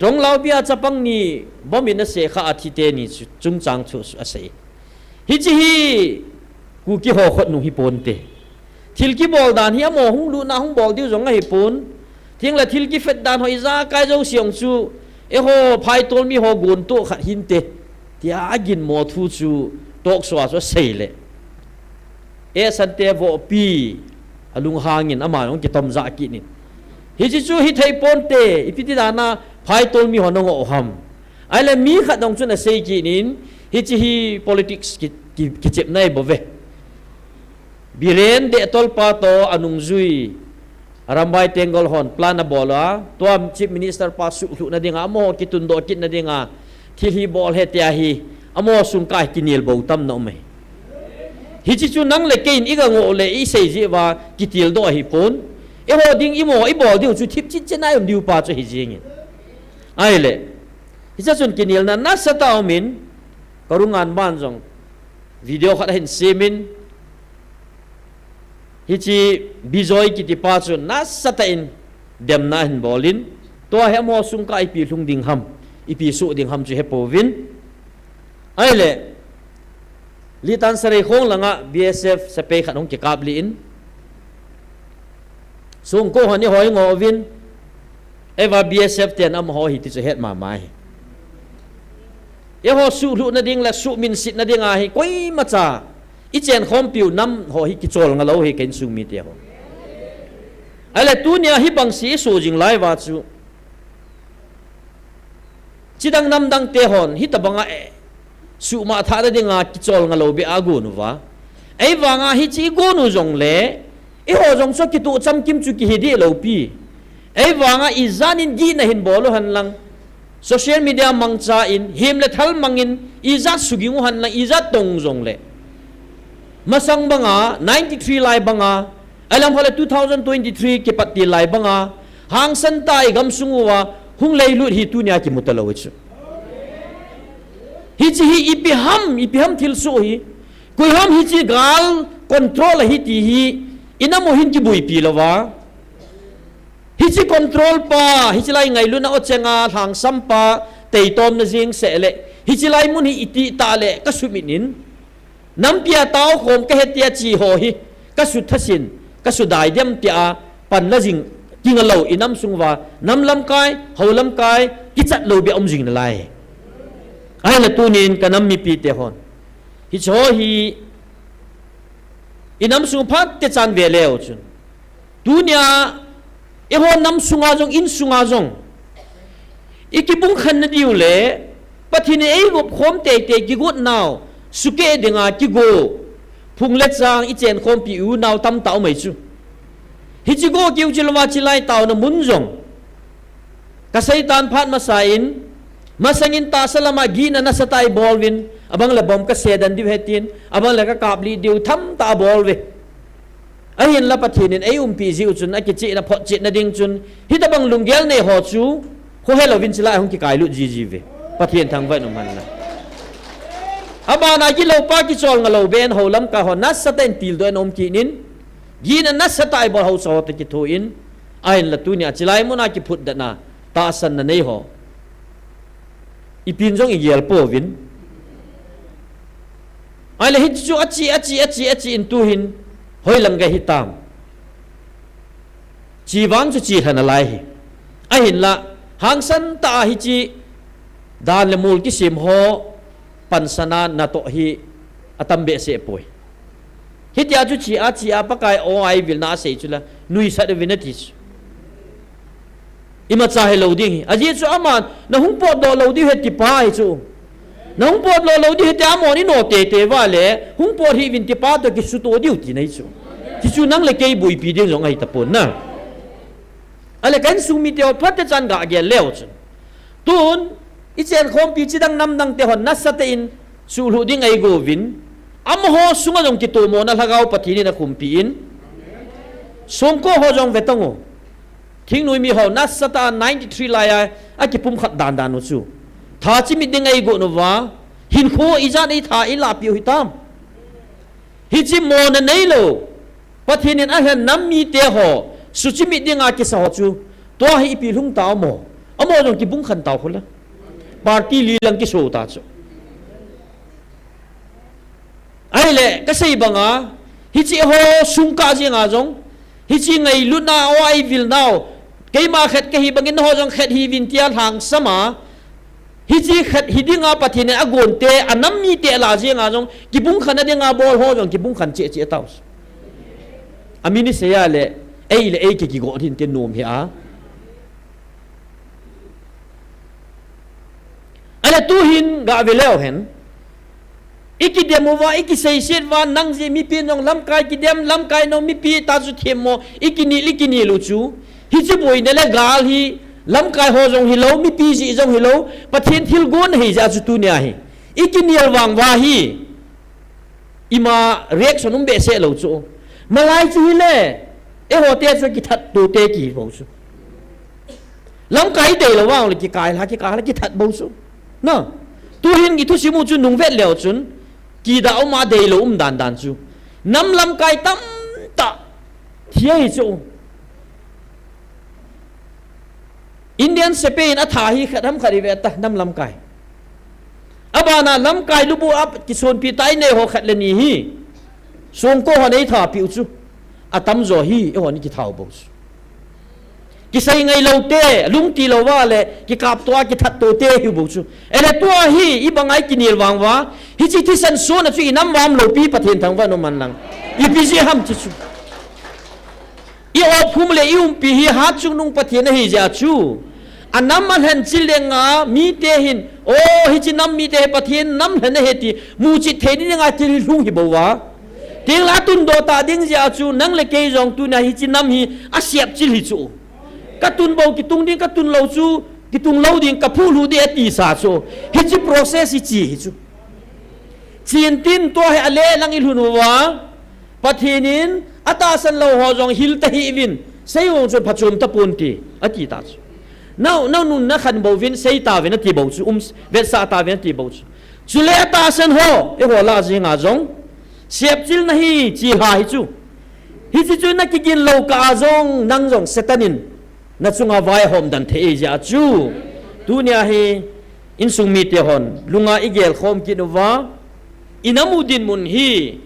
Ronglaubi a chapang ni bomb in asei kha a thi teni chu chungchang thu asei. Hiche hi Kuki ho khut nung hi ponte. Thil kibol dan hi amaho hung lutna hung bol diu jong ahi pon. Thing le thil kifet dan ho ijakai jouse jong chu eiho phaitol mi ho gon toh khat hinte. Tia aginmo thu chu talk show a chu asei le. E sante vohpi alunghang in ama jong kitom jah kit in. Hiche chu hithei ponte, ipi ti dan a phaitol mi ho nangoh u ham. Ahile mi khat jong chun asei kit in, hiche hi politics ki, ki, kichepna ahi bouve. Biren Dehtolpa toh anungjui Arambai Tenggol hon plan abol a, tua Chief Minister pa suhlhuh na dinga, amaho kitundoh kit na dinga, thil hi bol ahi tia hi, amaho sung kah a kinel bou tamna um ahi. Hiche chu nang le kei in iga ngoh le isei jeh uva kitildoh ahi pon. Eiho ding imo ibol diu chu thip chet chet na um diu pa chu ahi jeng in. Ahile, hiche chun kinelna nasatah a um in, Karungan ban jong video khat ahin sem in, hiche Bijoy kitipa chu nasatah in demna ahin bol in, tua hi amaho sung kah a ipi lhung ding ham, ipi soh ding ham chu hepouvin. Ahile, Litan Sareikhong langa B S F sepai khat hung kikap lih in, Songko hon eiho ingoh uvin, eiva B S F ten amaho ahi ti chu het mama ahi. Eiho suhlhuh na ding le suhminset na ding ahi, koimacha ichenkhompiu nam ho hi kichol ngalou ahi ka insung mite ho. Ahile tunia hibang se iso jing lai uva chu, chidang namdang te hon hitobanga, eh, suhmang thah na dinga kichol ngalou beh a agon uva. Ahivanga hiche igon u jongle, eiho jong chu kituh chamkim chu kihi deh lou pi. Ahivanga ijat in gihna hin bol u henlang, social media mangcha in, hem le thal mang in, ijat suging u henlang, ijat tong jongle, masang banga, ninety-three lai banga, ahilam khat le two thousand twenty-three kipat til lai banga, hangsan tah a igamsung uva hung leilut hi tunia kimu talou ahi chu. Hiche hi ipi ham, ipi ham thilsoh hi. Koi ham hiche gal control ahi ti hi inam u hin kibuipi louva, hiche control pa, hiche lai ngailutna o chenga lhangsam pa, teitomna jeng seh le, hiche lai mun hi iti tah le kasumit in, nampi a taokhom kahe tia che ho hi, kasuthasin, kasudai dem tia panla jing kinga lou, inam sung uva nam lamkai, hou lamkai kichat lou beh a um jing nalai. Ahile tunin kanam mipite hon, hiche ho hi inam sung phat techan ve leu chun, tunia eiho nam sunga jong, insunga jong, ikipung khen na diu le, Pathen in eilop khom teitei kigot nau, sukeh dinga kigo, phung le chang ichenkhompi unau tamtah um ahi chu. Hiche go kiu chi louva chilai taona mun jong kaseitan phat masa in, masangin tahsa lama gihna nasatah a ibol uvin, abang le bomb kasedan diu ahi tin, abang le kakaplih diu tamtah abol uve. Ahinla Pathen in eiumpi jiu chun, akichehna photchetna ding chun, hitobang lunggel nei ho chu khohe louvin chilai a hung kikailut jiji uve. Pathen thangvah in um hen lang. Abana gilou pa kichol ngalou beh in hou lamkai ho nasatah in tildoh in um kit in, gihna nasatah a ibol haosa ho toh kitho in, ahinla tunia chilai muna kiphutdetna, tahsanna nei ho, ipin jong igel pouvin. Ahile hiche chu ache, ache, ache, ache in tuhin hoilang gei hitam. Che vang chu che lha nalai ahi. Ahinla, hangsan tah a hiche dan le mol kisem ho pansana natoh hi atam behseh poi. Hitia chu che a, che a, Pakai o a ivilna asei chu la, nuisat uvin ati chu. Imacha hilou ding ahi. Ajeh chu aman, nahung potdoh lou diu ahi ti pa ahi chu. Nahung potdoh lou diu ahi tia amahon ino teitei uva le, hung pot hih uvin ti pa toh kisuto diu tina ahi chu. Hichu nang le kei boipi ding jong ahi tapon na. Ahile ka insung mite ho phat techan gagel leu chun, tun, ichenkhompi chidang namdang te hon nasatah in suhlhuh ding eigo uvin, amaho sunga jong kitomona Lhagao Pathen in akhumpi in, Songko ho jong ve tang u. Thingnoi mi ho nasatah a ninety-three lai a, akipumkhat dandan u chu, tha chimit ding eigot uva, hinkho ijat a itha ilahpeh u hitam. Hichi mona neilou, Pathen in alhen nam mite ho suchimit dinga kisa ho chu, tua hi ipi lhung tao mo? Amaho jong kibung khan tao khole. Party li lang kiso ta chu. Ahile, kasei banga, hichi ho sungkah jenga jong, hichi ngailutna o eivilnau, keima khat kahi bangin ho jong khat hiuvin tia lhangsama, hichi khat hi dinga Pathen in agonte, anam mite la jenga jong, kibung khan a dinga bol ho jong, kibung khan cheh cheh tao. Amin isei a le, ei le ei ki kigo din te nom hi a. Ale tuhin ga ve leu hen. Ikidem uva, ikiseiset uva, nang jeh mipi nong lamkai kidem, lamkai nong mipi ta chu them mo, ikinil, ikinil u chu. Hichi boina le gal hi, lamkai ho jong hilou, mipi jeh jong hilou, Pathen thilgon hi jeh chu tunia hi. Ikinil vang uva hi. Ima reaction um behseh lou chu. Malai chu hile, eiho te chu kithat to te kibou chu. Lamkai deilou vang le kikai la, kikai la kithat bou chu. Na. Tuhin ithusim u chu nung vet leu chun, kida uma deilou um dan dan chu. Nam lamkai tamtah. Thia hi chu. Indian sepai in atha hi khat ham khat i ve ta nam lamkai. Abana lamkai lubu a kisonpi ta inei ho khat le ni hi. Songko ho nei tha piu chu. Atamjo hi, eiho ni kithau bou chu. Kisei ngailou te, lungtilou va le, kikap to a kithat to te hi bou chu. Ele tua hi, ibang ai kinil vang va, hichi thisan sona chu inam vam lou pi Pathen thangvah in um hen lang. Ipi jeh ham ti chu. I opkhum le i umpi hi hatchungnung Pathen ahi jeh chu. Anam alhen chil lenga mite hin, o, hichi nam mite hi Pathen nam lhen ahi ti, muchit thei ni dinga thil lhung hi bou va. Teng la tundoh ta ding jeh chu, nang le kei jong tunia hichi nam hi asep chil hi chu. Katun bou kitung ding, katun lou chu, kitung lou ding, kaphuh lhu ding atisa chu. Hichi process hi chi hi chu. Chin tin tua hi ale lang i lhun uva. Pathen in atahsan lou ho jong hil tahih uvin. Sei vang chu phachom tapon ti. Ati ta chu. Nau, nau nun na khan bou vin sei ta vin ati bou chu. Um, vetsah ta vin ati bou chu. Chule atahsan ho. Eiho la jinga jong. Sepchil na hi chi ha hi chu. Hichi chu na kigin lou kah a jong nang jong Satan in. Na chunga vaihom dan thei jeh chu. Tunia hi insung mite hon. Lunga i gelkhom kit uva. I nam u dinmun hi.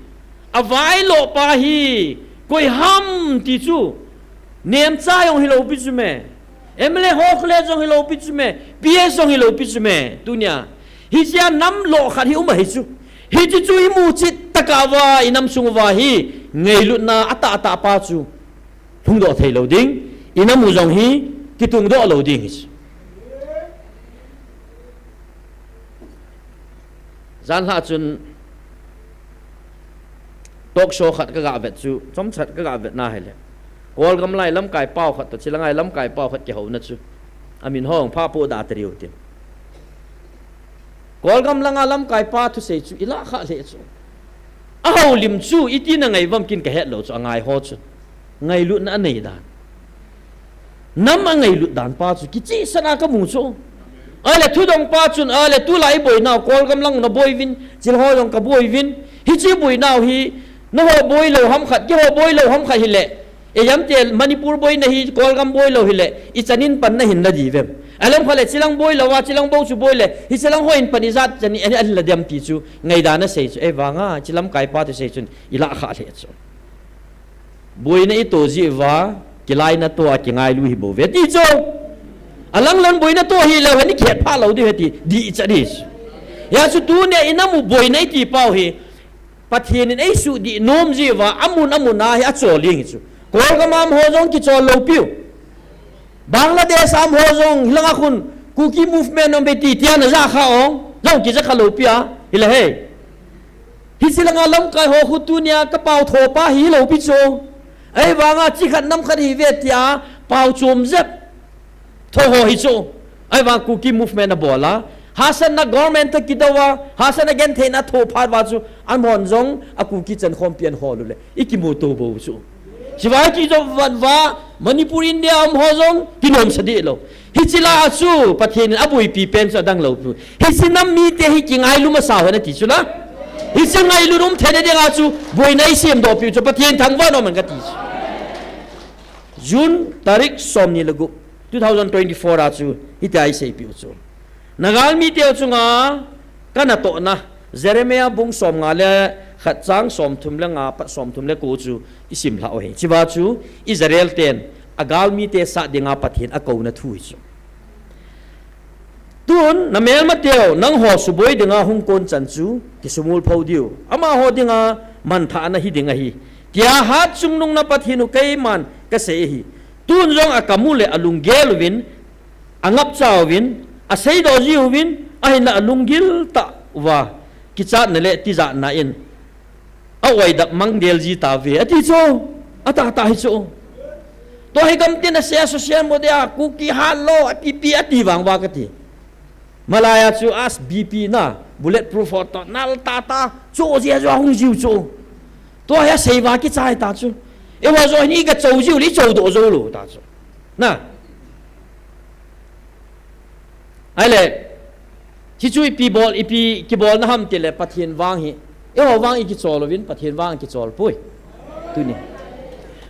Availoh pa hi. Koi ham ti chu. Nemcha jong hilou pi chu me. M L A ho khle jong hilou pi chu me. P S jong hilou pi chu me. Tunia. Hichia nam loh khat hi um ahi chu. Hichi chu i muchit tah a va i nam sung uva hi. Ngailutna atah atah pa chu. Lhungdoh thei lou ding, i nam u jong hi, kitungdoh lou ding hi. Jan lha chun, talk show khat ka ga vet chu, chomcha khat ka ga vet na hile. Kolgam lai lamkai pau khat toh, chilang lai lamkai pau khat kihouna chu. Amin hong pha po da tariu tin. Kolgam langa lamkai pa thusei chu, i lah kha le chu. Aholim chu, iti na ngai vam kin ka het lou chu, angai ho chu. Ngailutna anei dan. Nam angailut dan pa chu, kichihsan a ka mu chu. Ale thudong pa chun, ale tulai i boinau, Kolgam lang na boi vin, chil ho jong ka boi vin. Hichi boinau hi, na ho boi lou ham khat, ki ho boi lou ham khat hile. E jam te Manipur boina hi, Kolgam boi lou hile, i chanin pan na hin la di vem. Alam khat le, chilang boi lou a, chilang bou chu boi le, hi chilang ho in pan i jat chanin, ani, ani la diam ti chu, ngaida na sei chu, e vanga, chilam kai pa tu sei chun, i lah kha le chu. Boina i to ji va, kilai na to a kingai lu hi bou ve ti chu. Alang lang boina to hi lou, hani khet pha lou di he ti, di i cha di chu. Ya chu tunia i nam u boina i ti pau hi, Pathen in ei suhdih nom ji uva, amun amun a hi achol ding hi chu. Kolgam a um ho jong kichol lou piu. Bangladesh a um ho jong hilanga khun Kuki movement um be ti tia na ja kha ong. Jong kija kha lou pia. Hila hei. Hichi langa lamkai ho khu tunia ka pau tho pa hi lou pi chu. Ei vanga chi khat nam khat hi ve tia pau chom jep. Tho ho hi chu. Ahivang Kuki movement a bol a. Hasan na government a kidou a. Hasan na genthei na tho phat va chu. An hon jong a Kuki chan khom pian ho lu le. I kimu to bou chu. Chivai kijo van va. Manipur India um ho jong. Kinom sa di lou. Hichi la a chu. Pathen in a buipi pen chu a dang lou pu. Hichi nam mite hi kingai lu masa ho na ti chu la. Hiche ngailut um theina dinga chu boina i semdoh piu chu Pathen thangvah in um hen kati chu. June tarik somni le gup, two thousand twenty-four a chu hitia i seipiu chu. Na galmi teu chunga ka natohna, Jeremiah bung somnga le khat chang somthum le nga pat somthum le ko chu i simlhah u ahi. Chua chu Israel ten a galmite sat dinga Pathen a kouna thu hi chu. Tun na melmateu nangho suboi dinga hung kon chan chu kisumul pho diu. Amaho dinga manthahna hi ding ahi. Tia hat chungnungna Pathen u keiman ka sei ahi. Tun jong a kamu le a lunggel uvin, a ngapcha uvin, a seidoh ji uvin, ahinla a lunggil tah uva kichatna le tijatna in a oidap mangdel ji tauve, ati chu. A tahtah hi chu. Tua hi gamtin a sei a social media, Kuki hat lo, a pipi ati vang uva kati. Malaya chu as B P na, bulletproof ho toh, nal tahtah, chu jeh a chu a hung jiu chu. Tua hi a sei uva kichai ta chu. Eiho jong hi i gachou jiu le i choudoh jou lou ta chu. Na. Ahile, hichu ipi bol, ipi kibolna ham tile Pathen vang hi. Eiho vang i kichol uvin, Pathen vang i kichol poi. Tuni.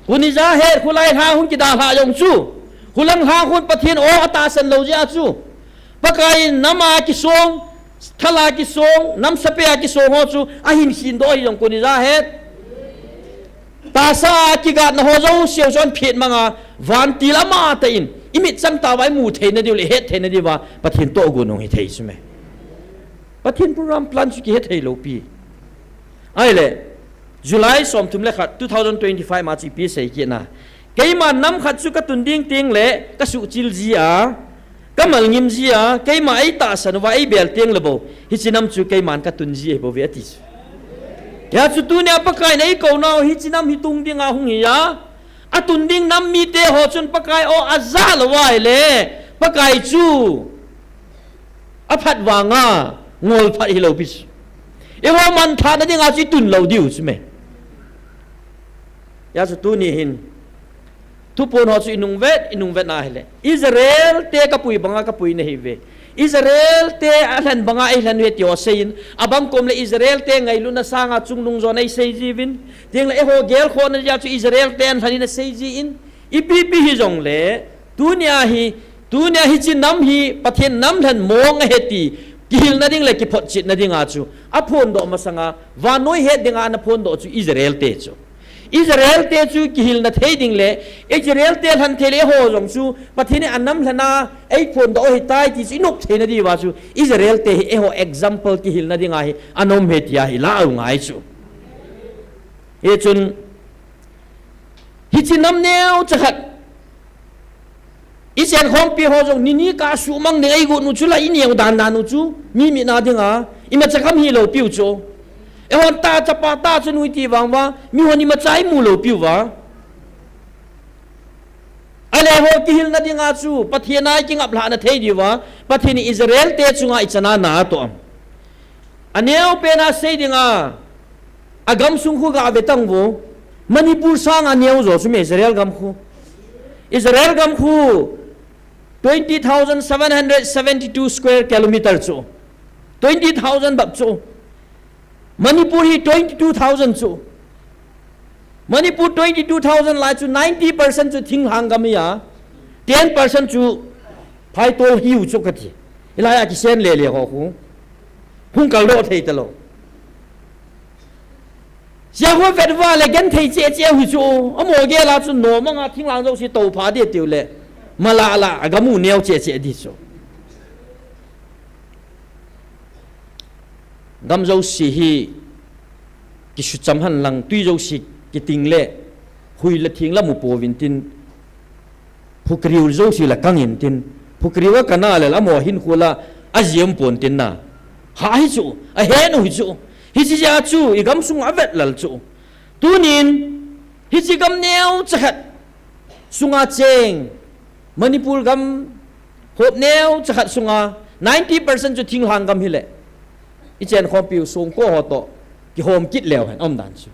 Kuni ja het khulai lha hung kidalhah jong chu. Khulang lha khun Pathen o a tahsan lou jeh a chu. Pakai in nam a kisong, thal a kisong, nam sape a kisong ho chu a hin khin doh hi jong kuni ja het. Tahsa a kigatna ho jouse u chu ahin phet manga, vantil amatah in, i mit chang tah uva i mu theina diu le het theina diuva, Pathen tohgon hung hi thei chu me. Pathen program plan chu kihe thei lou pi. Ahile, July somthum le khat, two thousand twenty-five ma chu ipi sei kit na. Keiman nam khat chu ka tun ding teng le, ka suhchil ji a, ka malngim ji a, keima ei tahsan uva ei bel teng le bou, hiche nam chu keiman ka tun ji ahi bouve ati chu. Hijeh chun tunia Pakai in ei kounau hiche nam hi tung dinga hung hi a, a tun ding nam mite ho chun Pakai o a ja lou uva ahile, Pakai chu a phat vanga ngol phat hilou pi chu. Eiho manthahna dinga chu i tun lou diu chu me. Hijeh chun tuni hin, thuphon ho chu i nung vet, i nung vet na hile. Israel te ka pui banga ka pui nahi uve. Israel te a lhen banga ei lhen uve ti ho sei in, abang kom le Israel te ngailutna sanga chungnung jo nei sei ji uvin. Teng le eiho gelkhohna jeh a chu Israel te a lhen in a sei ji in. Ipi pi hi jong le, tunia hi, tunia hiche nam hi, Pathen nam lhen mong ahi ti, kihilna ding le kiphotchetna dinga chu. A phondoh masanga, vannoi het dinga ana phondoh chu Israel te chu. Israel te chu kihilna thei ding le, Israel te lhen thei le eiho jong chu, Pathen in a nam lhen a, ei phondoh ahitai ti chu i nop theina diuva chu, Israel te hi eiho example kihilna dinga hi, ana um ahi tia hi la u ngai chu. Hichun, hiche nam neocha khat, i chenkhompi ho jong nini kah suhmang ding eigot u chu la i neo dan dan u chu, mi mit na dinga, imacha gam hilou piu chu. Eihon ta chapa ta chanu iti vang uva, mihon imacha imu lou piu va. Ahile eiho kihilna dinga chu, Pathen a i kingaplhahna thei diuva, Pathen in Israel te chunga ichan a na atoh am. Aneo pen a sei dinga, a gamsung khu ga ve tang vo. Manipur sanga neo jo chu me Israel gam khu. Israel gam khu twenty thousand seven hundred seventy-two square kilometer chu. Twenty thousand bap chu. Manipur hi twenty-two thousand chu. Manipur twenty-two thousand lai chu ninety percent chu thinglhang gam ahi a, ten percent chu phaitol hiu chu kati. Hilai a kisen lele ho khu. Hung kaldoh thei talou. Sia ho vet uva le genthei cheh cheh u hi chu. Amaho gel a chu nom anga thinglhang jouse toupha ding tiu le. Mala la a gam u neo cheh cheh ding chu. Gam jouse hi kisucham hen lang, tui jouse kiting le, hui le thing la mu pouvin tin, phukriu jouse la kang in tin, phukriu a kana le la mo hin khu la a jiem pon tin na. Ha hi chu, a hen u hi chu. Hiche jeh a chu, i gamsung a vet lal chu. Tunin, hiche gam neocha khat sunga cheng, Manipur gam hop neocha khat sunga ninety percent chu thinglhang gam hile. I chenkhompiu songko ho toh kihom kit leu hen um dan chu.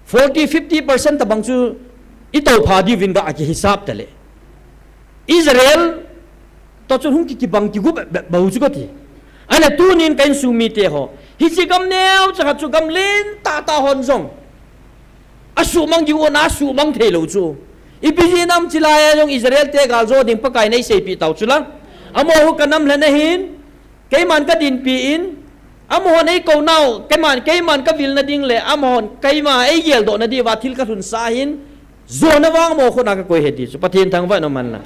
Forty, fifty percent tabang chu i toupha diuvin ga a kihisap tale. Israel toh chun hung ki, kibang kigu bep bep bou chu kati. Ahile tunin ka insung mite ho, Hiche gam neocha khat chu gam lentah tah hon jong asuhmang diu ana suhmang theilou chu. Ipi jeh ham tileh jong Israel te gal jo ding Pakai in eiseipeh tau chu la. Amaho kanam lheh na hin, keiman kadinpi in, amahon eikou nau, keiman, keiman kavilna ding le, amahon keima eigeldoh na diuva thil kalhunsa hin, jona vang amaho khut a kakoi ahi ti chu, Pathen thangvah in umhen lang.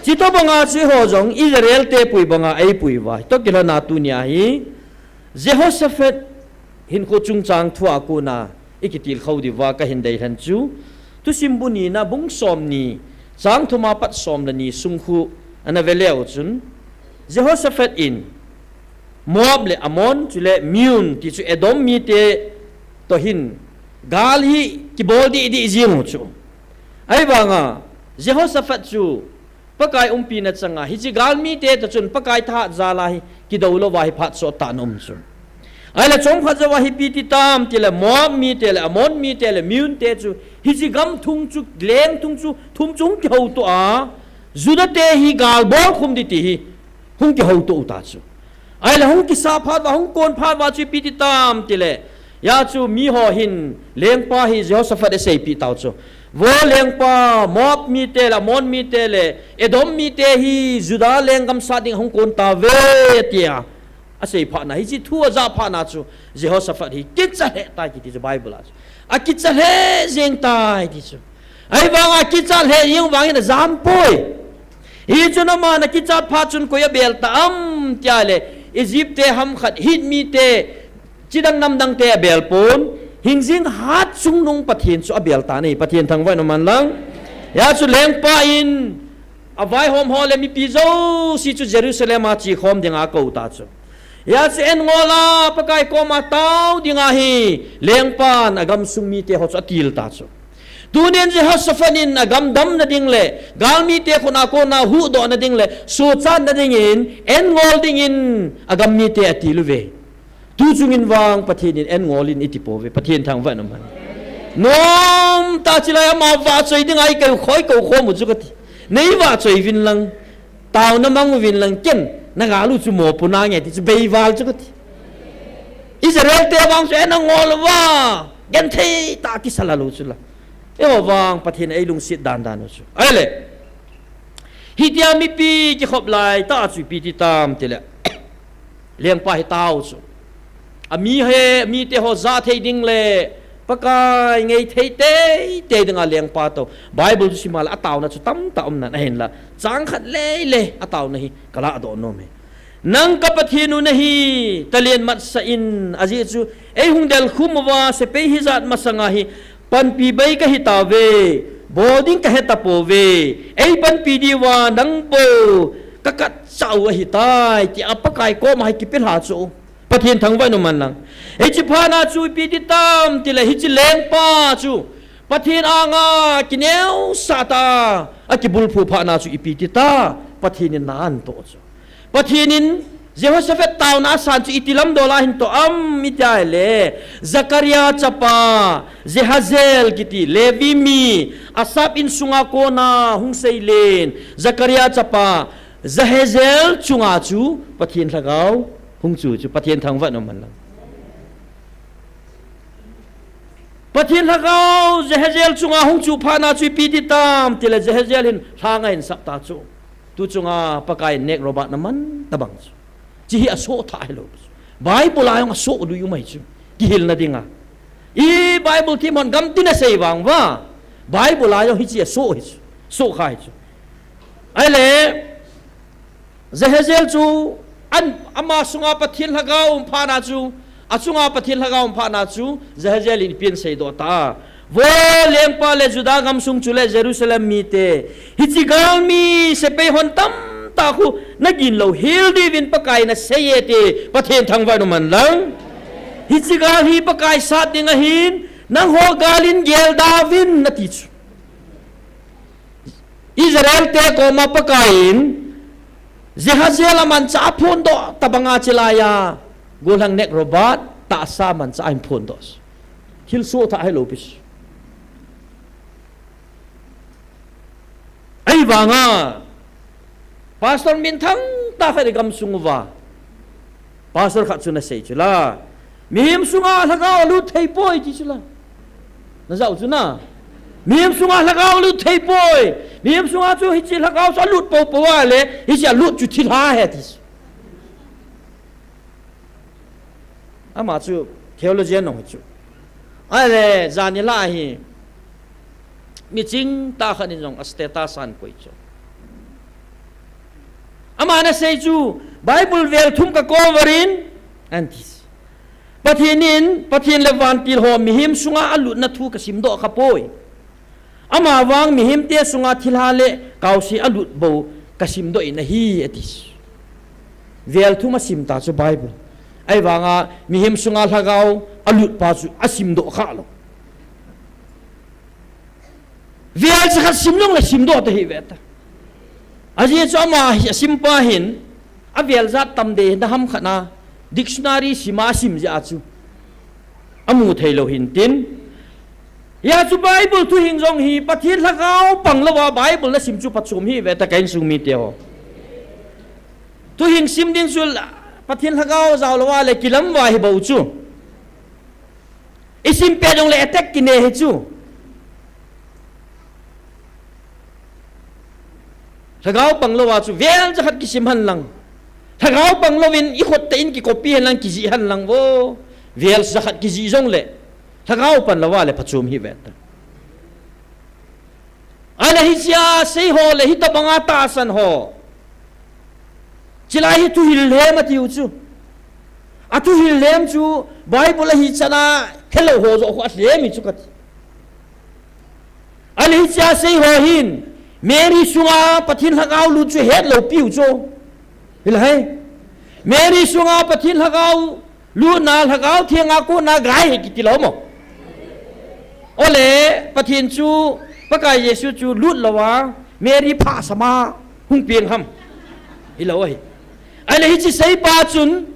Chutobanga chu eiho jong Israel te pui banga eipui uva, toh kilhona tunia hi, Jehoshaphat hinkho chungchang thua kona ikitilkhou diuva kahin deilhen chu, Thusim bu nina bung somni, chang thuma pat som le ni sung khu ana ve leu chun, Jehoshaphat in Moab le Ammon, chule Meun, ti chu Edom mite toh hin gal hi kibol didi jing u chu. Ahivanga, Jehoshaphat chu Pakai umpina changa, hiche gal mite toh chun Pakai thahat jal a hi kidou louva hi phat sot tah ana um chu. Ahile chomkhat jouva hi ipi ti tam tileh Moab mite le Ammon mite le Meun te chu, hiche gam thung chu, leng thung chu, thum chu hung kihoutoh a, Juda te hi gal bolkhum ding ti hi hung kihoutoh u ta chu. Ahile hung kisah phat uva, hung kon phat uva chu ipi ti tam tileh, hia chu miho hin lengpa hi Jehoshaphat aseipeh tau chu. Vo lengpa, Moab mite le Ammon mite le Edom mite hi Juda lenggam sat ding hung kon tauve, tia asei phatna, hiche thu ajah phatna chu Jehoshaphat hi kicha lheh tai kiti chu Bible a chu. Akicha lheh jeng tai ti chu. Ahivanga kicha lheh jeng vangin ajam poi. Hichun aman akichat phat chun koi abel ta ham tileh, Egypt te ham khat, Hit mite, chidang namdang te abel pon, hingjing hatchungnung Pathen chu abel tan ahi, Pathen thangvah in umhen lang. Hia chu lengpa in avaihom ho le mipi jouse chu Jerusalem a chekhom dinga akou ta chu. Hia chu en ngol a, Pakai koma tao dinga hi lengpan agamsung mite ho chu atil ta chu. Tunin Jehoshaphat in agam damna ding le, gal mite khut a kona huhdoh na ding le, sochat na dingin, en ngol dingin agam mite atil uve. Tuchungin vang Pathen in en ngol in iti pouve, Pathen thangvah in umhen. Nomtah chilai ama vahchoi dinga ikou khoi kou khom u chu kati. Nei vahchoi uvin lang, taona mang uvin lang, ken nagal u chu mopo nange ti chu beival chu kati. Israel te vang chu en angol uva, genthei tah kisa lou chu la. Eiho vang Pathen in eilungset dandan u chu. Ahile, hitia mipi kikhop laitah a chu ipi ti tam tileh, lengpa hi tao chu. Ami he, mite ho jathei ding le, Pakai ngei thei teitei dinga lengpa toh Bible chu sim a le ataona chu tamtah um nan ahinla, chang khat lele ataona hi kaladoh nom e. Nang ka Pathen u nahi, talen matsah in, ajeh chu eihung delkhum uva sepai hijat masanga hi panpi bei kahi tauve, bol ding kahe tapouve, eipanpi diuva nang bou kakatchah u ahitai, tia Pakai koma hi kipelha chu. Pathen thangvah in umhen lang. Hiche phatna chu ipi ti tam tileh, hiche lengpa chu Pathen anga kineosah tah a akibulphu phatna chu ipi ti ta, Pathen in na atoh chu. Pathen in Jehoshaphat taona asan chu iti lamdol a ahin toh ham itileh, Zechariah chapa Jehaziel kiti Levi mi, Asaph insunga kona hung seilen Zechariah chapa Jehaziel chunga chu Pathen lhagao hung chu chu, Pathen thangvah in umhen lang. Pathen lhagao Jehaziel chunga hung chu phatna chu ipi ti tam tileh, Jehaziel hin lhang ahin sap ta chu. Tuchunga Pakai in neck robot ana man tabang chu. Hiche hi asoh thah hilou chu. Bible a jong asoh lui um ahi chu, kihilna dinga. I Bible themhon gamtin asei vang uva, Bible a jong hiche asoh hi chu, soh kha hi chu. Ahile, Jehaziel chu, an, ama sunga Pathen lhagao um phatna chu, achunga Pathen lhagao um phatna chu Jehaziel in ipi aseidoh ta. Vo lengpa le Juda gamsung chule Jerusalem mite, hiche galmi sepai hon tamtah khu nagin louhel diuvin Pakai in aseiye ti, Pathen thangvah in umhen lang. Hiche gal hi Pakai sat ding ahin, nangho gal in gelda uvin ati chu. Israel te koma Pakai in Jehaziel amanchah aphondoh tabanga chilai a, gollhang neck robot tahsa manchah ahin phondoh. Thil soh thah hilou pi chu. Ahivanga, pastor minthang tah khat igamsung uva, pastor khat chun asei chu la, Mihem sunga lhagao alut thei poi ti chu la. Na jao chu na. Mihem sunga lhagao alut thei poi. Mihem sunga chu hiche lhagao chu alut poupou a le, hiche alut chu thilha ahi ti chu. Ama chu theologian nong hi chu. Ahile, jan nilhah hi miching tah khat in jong a status a ahin koi chu. Aman asei chu, Bible vel thum ka cover in, ahin ti. Pathen in, Pathen le vantil ho mihem sunga alutna thu ka simdoh kha poi. Amavang mihemte sunga thilha le kaose alut bou ka simdoh in ahi, ati. Vel thum asim ta chu Bible. Ahivanga mihem sunga lhagao alut pa chu asimdoh kha lou. Vel chakhat sim jongle simdoh ta hih ve ta. Ajeh chu ama hi asim pa hin, avel jat tam deh na ham khat na, dictionary sima asim jeh a chu amu thei lou hin tin. Hia chu Bible thuhing jong hi Pathen lhagao pang louva Bible na sim chu phachom hih ve ta ka insung mite ho. Thuhing sim ding chu la, Pathen lhagao jao louva le kilam va hi bou chu. I sim pet jongle attack kinei hi chu. Lhagao pang louva chu vel jakhat kisim hen lang. Lhagao pang louvin i khut tah in kicopy hen lang, kijih hen lang vo. Vel jakhat kijih jongle. Lhagao pang louva le phachom hih ve ta. Ahile hichea sei ho le hitobanga tahsan ho. Chulai hi thuhil lhem atiu chu. Athuhil lhem chu Bible ahi chana helou ho joh khu alhem hi chu kati. Ahile hichea sei ho hin Mary sunga Pathen lhagao lut chu hetlou piu chu. Hilai. Mary sunga Pathen lhagao lutna lhagao thenga kona gai hi kiti lou mo. Ole, Pathen chu, Pakai Jesu chu lut louva, Mary phasama hung peng ham. Hilou ahi. Ahile hiche seipa chun,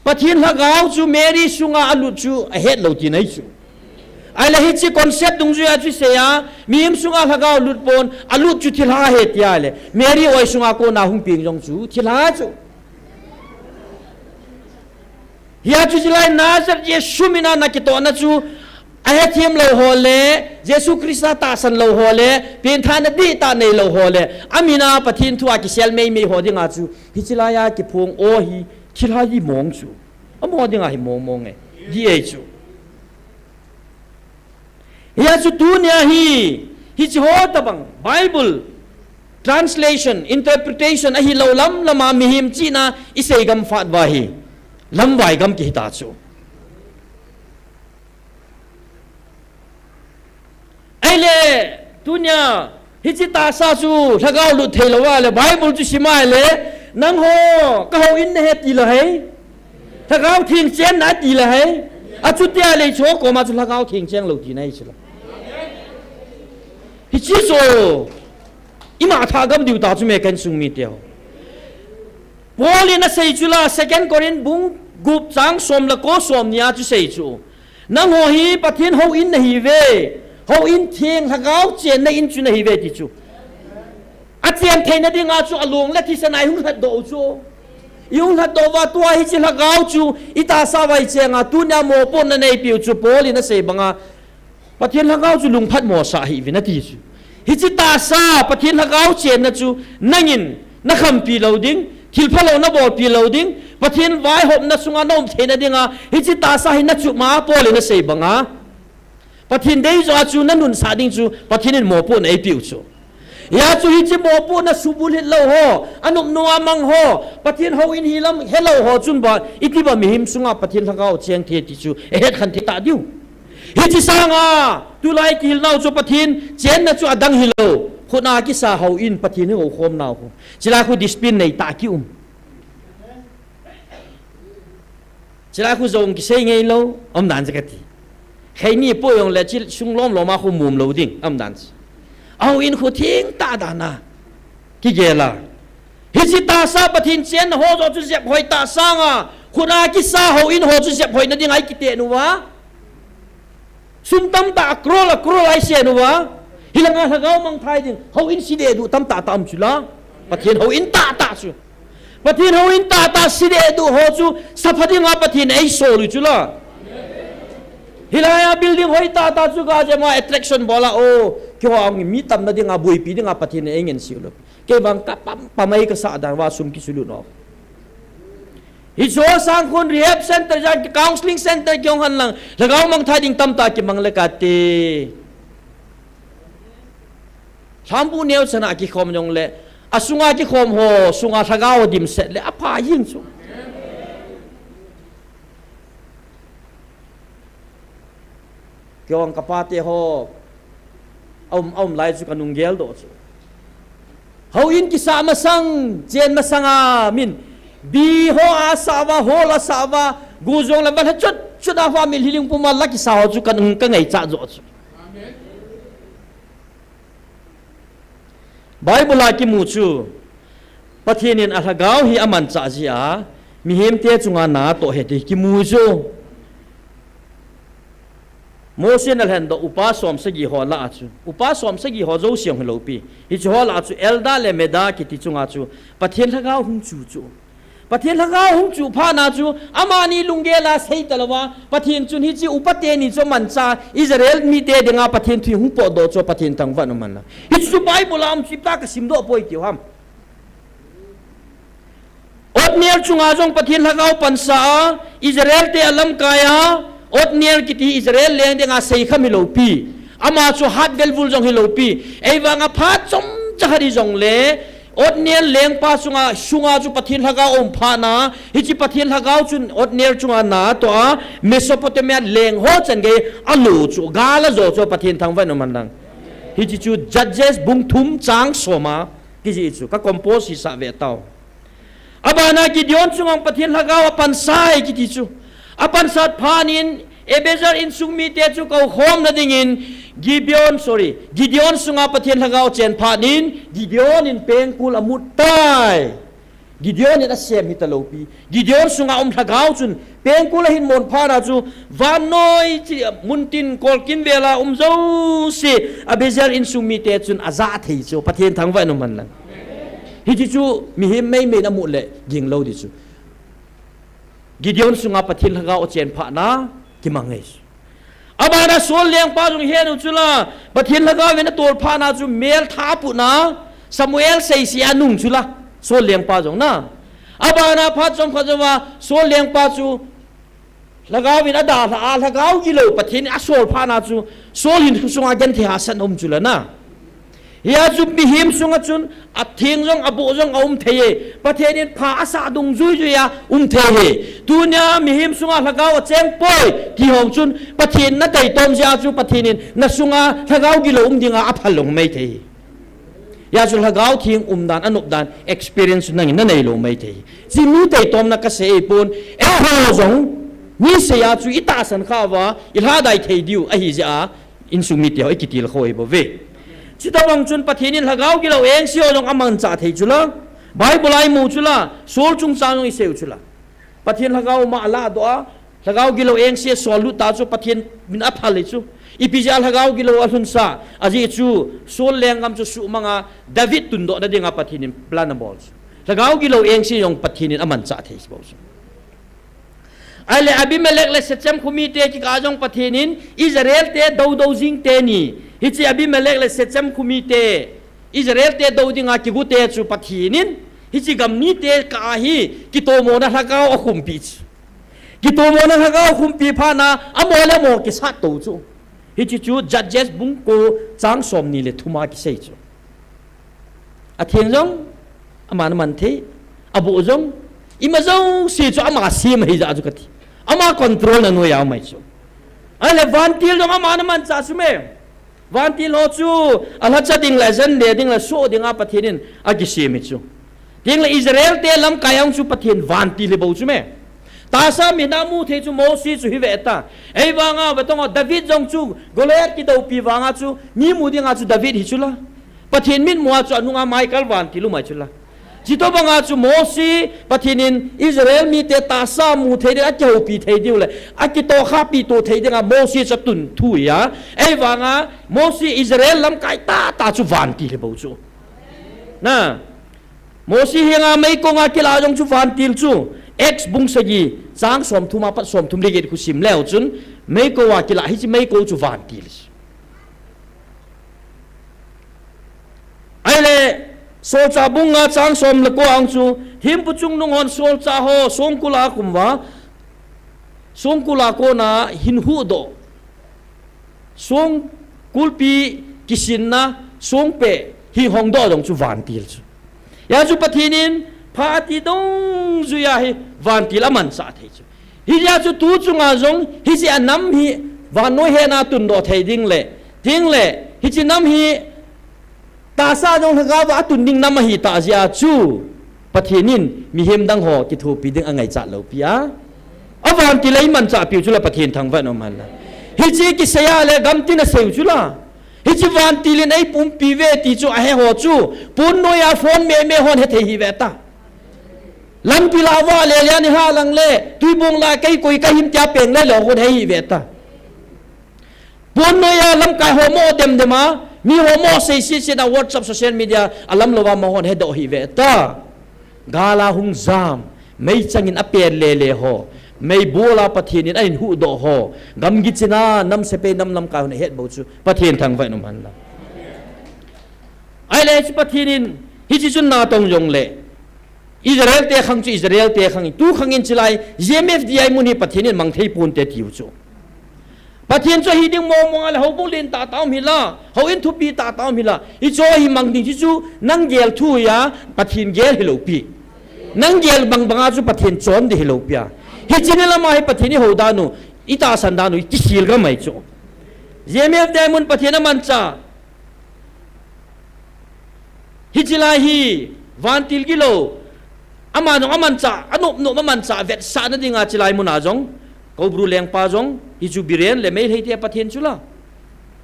Pathen lhagao chu Mary sunga alut chu ahetlou tina ahi chu. Ahile hiche concept dungjuia chu seiya, mihem sunga lhagao lut pon, alut chu thilha ahi tia le. Mary oi sunga kona hung peng jong chu, thilha chu. Hia chu chulai Nazareth Jesu mina na kitohna chu, ahethem lou ho le, Jesu Christa tahsan lou ho le, pengthahna dihtah neilou ho le, amina Pathen thua kisel meimei ho dinga chu, hiche laia kiphong o hi, thilha hi mong chu. Amaho dinga hi mong mong e, di e chu. Hia chu tunia hi, hiche ho tabang, Bible, translation, interpretation, ahilou lam lama mihem chihna, isei gam phat uva hi, lamvai gam kihi ta chu. Ahile, tunia, hiche tahsa chu, lhagao lut thei louva le, Bible chu sim a le, nangho, ka houin nahi ti lou hei. Lhagao theng chenna ti lou hei. Achutia le chu koma chu lhagao theng cheng lou tina ahi chu la. Hiche chu, ima thah gam diu ta chu me ka insung mite ho. Paul in asei chu la, Second Corinth bung gup chang som le ko somni a chu sei chu. Nangho hi Pathen houin nahi uve. Houin theng lhagao chenna in chu nahi uve ti chu. Achen theina dinga chu along le thisan a ihung lhatdoh u chu. Ihung lhatdoh uva tua hiche lhagao chu itahsa uva ichenga tunia mopohna neipiu chu Paul in asei banga Pathen lhagao chu lungphat mosah hih uvin ati chu. Hiche tahsa Pathen lhagao chenna chu nangin nakhampi lou ding, thilphalou nabolpi lou ding, Pathen vaihopna sunga naum theina dinga, hiche tahsa hi nachuma Paul in asei banga. Pathen deijoa chu nanunsah ding chu, Pathen in mopohna eipiu chu. Hia chu hiche mopohna subulhit lou ho, anop nunga mang ho, Pathen houin hilam helou ho chun ba, iti ba mihem sunga Pathen lhagao cheng thei ti chu, ehet khen thei ta diu. Hiche sanga, tulai kihilnau chu Pathen chenna chu adang hilou, khutna kisa houin Pathen hi houkhomnau khu. Chulai khu discipline nei tah kium. Chulai khu jong kisei ngeilou, umdan chu kati. Kheini po jongle chule sung lom loma khu mum lou ding, umdan chu. Ahouin khu theng tah dan a. Kigel a. Hiche tahsa Pathen chenna ho joh chu jep hoi tah sanga, khutna kisa houin ho chu jep hoina dinga ikiten uva. Sum tamtah a crore a crore a isen uva. Hilanga lhagao mangthai ding. Houin sidehduh tamtah tah um chu la. Pathen houin tahtah chu. Pathen houin tahtah sidehduh ho chu. Sapha dinga Pathen eisol u chu la. Hilai a building hoi tah tah chu ga jeh ma attraction bol a, o, keiho a mi tamna dinga boipi dinga Pathen in eingeh sih u lou. Kei vang ka pam, pamai ka sah dan uva sum kisulut nom. Hiche sang khun rehab center jong, counseling center kihong hen lang, lhagao mangthah ding tamtah kimang le kati. Lhambu neo chan a kikhom jongle, asunga kikhom ho sunga lhagao dimset le apha jeng chu. Keiho ka pate ho, aum, aum lai chu ka nung geldoh chu. Houin kisah masang, chen masang a min, bi ho asah uva, hol asah uva, gu jong le va lha chut chut a family hiling puma la kisah ho chu ka nung ka ngaichat joh chu. Bible a kimu chu, Pathen in alhagao hi amanchah jeh a, mihemte chunga natoh ahi ti kimu chu. Mose in alhendoh upa som sagi ho lah a chu, upa som sagi ho jouse jong hilou pi. Hiche ho lah a chu Eldad le Medad kiti chunga chu Pathen lhagao hung chu chu. Pathen lhagao hung chu phat na chu, amani lunggel a sei talouva, Pathen chun hiche upa teni chu amanchah, Israel mite dinga Pathen thu hung potdoh chu Pathen thangvah in um hen lang. Hiche chu Bible a um chu ipi ti a ka simdoh poi tiu ham. Othniel chunga jong Pathen lhagao pansa a, Israel te alamkai a, Othniel kiti Israel leng dinga seikham hilou pi. Ama chu hatvelvul jong hilou pi. Ahivanga phat chomcha khat hijongle, Othniel lengpa chunga, sunga chu Pathen lhagao aum phat na, hiche Pathen lhagao chun Othniel chunga natoh a, Mesopotamia leng ho chan gei alo chu, gal ajo chu Pathen thangvah in um hen lang. Hiche chu Judges bung thum chang som a kijih chu, ka compose hisah ve tau. Abana Gideon chunga Pathen lhagao apansai kiti chu. Apansat phat in Abiezer insung mite chu koukhomna dingin Gibeon, sorry, Gideon sunga Pathen lhagao achen phat in Gideon in pengkul amut tai. Gideon in asem hita lou pi. Gideon sunga um lhagao chun pengkul ahin mon phat na chu vannoi chi muntin kolkin vel a um jouse Abiezer insung mite chun ajah thei chu Pathen thangvah in um hen lang. Hiche chu mihem meimei in amu le ging lou ding chu. Gideon sunga Pathen lhagao achen phat na kimang e. Abana Saul lengpa jong henu chula, Pathen lhagao in atol phat na chu mel tha apu na, Samuel seisea anung chula, Saul lengpa jong na. Abana phat chomkhat jouva Saul lengpa chu lhagao in adalha a, lhagao gilou Pathen in asol phat na chu, Saul hinkho sunga genthei hahsatna um chula na. Hia chu mihem sunga chun atheng jong, aboh jong aum thei e. Pathen in pha asah dungjuijui a um thei e. Tunia mihem sunga lhagao acheng poi ti ho chun Pathen nataitom jeh a chu Pathen in nasunga lhagao gilou um dinga aphal lou maithei. Hia chu lhagao theng umdan, anopdan, experience nangin nanei lou maithei. Hiche mi taitomna kasei pon, eiho jong, mi sei a chu itahsan khauva, ilhadai thei diu ahi jeh a, insung mite ho ikitilkhou hi bou ve. Chutobang chun Pathen in lhagao gilou engse ho jong amanchah thei chula. Bible a imu chula, Saul chungchang jong isei u chula. Pathen lhagao ama alahdoh a, lhagao gilou engse Saul lut ta chu Pathen min aphal hi chu. Ipi jeh a lhagao gilou alhunsa, ajeh chu Saul lenggam chu suhmang a David tundohna dinga Pathen in plan abol chu. Lhagao gilou engse jong Pathen in amanchah thei bou chu. Ahile Abimelech le Shechem khomite kikah a jong Pathen in Israel te doudou jing teni. Hiche Abimelech le Shechem khomite, Israel te dou dinga kigote chu Pathen in hiche gam nite kah a hi kitomona lhagao akhumpi chu. Kitomona lhagao akhumpi phat na amo le amo kisat tou chu. Hiche chu Judges bung ko chang somni le thum a kisei chu. Atheng jong, aman aman thei, aboh jong, ima jouse chu ama sem ahi jeh chu kati. Ama control na noiya um ahi chu. Ahile vantil jong aman amanchah chu me. Vantil ho chu alhacha ding le ajen le ding le soh dinga Pathen in akisem hi chu. Tengle Israel te lamkai a hung chu Pathen vantil hi bou chu me. Tahsa mit a mu thei chu Mose chu hi ve ta. Ahivanga vetonga David jong chu Goliath kidoupi vanga chu mi mu dinga chu David hi chula. Pathen mitmu a chu anunga Michael vantil um ahi chula. Chutobanga chu Mose, Pathen in Israel mite tahsa mu thei ding, akihoupi thei diu le akitohkhahpi to thei dinga Mose chu atun thu ahi a. Ahivanga Mose Israel lamkai tahtah chu vantil hi bou chu. Na, Mose henga meikonga kilah jong chu vantil chu, Acts bung sagi, chang somthum apat somthum le get khu sim leu chun, Meiko a kilah hiche meiko chu vantil chu. Ahile, Solchah bung nga chang som le ko a chu, thempu chungnung hon solchah ho songkul a kum uva, songkul a kona hin huhdoh, songkulpi kisinna, songpeh hi hongdoh jong chu vantil chu. Hijeh a chu Pathen in pha ati dungjuiya hi vantil amanchah thei chu. Hijeh a chu tu chunga jong hiche a nam hi vannoi hetna a tundoh thei ding le, ding le, hiche nam hi tahsa jong lhagao va atun ding nam ahitah jeh a chu Pathen in mihem dang ho kithopi ding angaichat lou pi a, avantil a imanchah piu chu la Pathen thangvah in um hen lang. Hiche kisei a le gamtin asei u chu la. Hiche vantil in eipumpi uve ti chu ahe ho chu, pon noiya phone meme hon hethei hih ve ta. Lampi lah uva le, le ani ha lang le, tuibong lah kei koi kahim tia peng le lo hon he hih ve ta. Pon noiya lamkai ho mo demdem a, mi ho mo sei sitsit a WhatsApp, social media a lam louva mo hon hedoh hih ve ta. Gal a hung jam, meichang in apen lele ho, meibol a Pathen in ahin huhdoh ho, gamgi chin a nam sepai nam lamkai hon ahet bou chu Pathen thangvah in um hen lang. Ahile chu Pathen in hiche chun natong jongle, Israel te khang chu Israel te khang in, tu khang in chulai G M F D I mun hi Pathen in mang thei ponte tiu chu. Pathen chu ahi ding mong mong a le, houbung len tahtah um hi la, houin thupi tahtah um hi la, hiche hi mang ding chu, chu nang gel thu hi a, Pathen gel hilou pi. Nang gel bang bang a chu Pathen chon ding hilou pi a. Hiche ni lam a hi Pathen ihou dan u, itahsan dan u, ikisil gam ahi chu. G M F D I mun Pathen amanchah hiche lai hi vantil gilou, ama jong amanchah, anop nop amanchah vetsahna dinga chulai mun a jong, Koubru lengpa jong, hichu Biren le Meitei te Pathen chu la.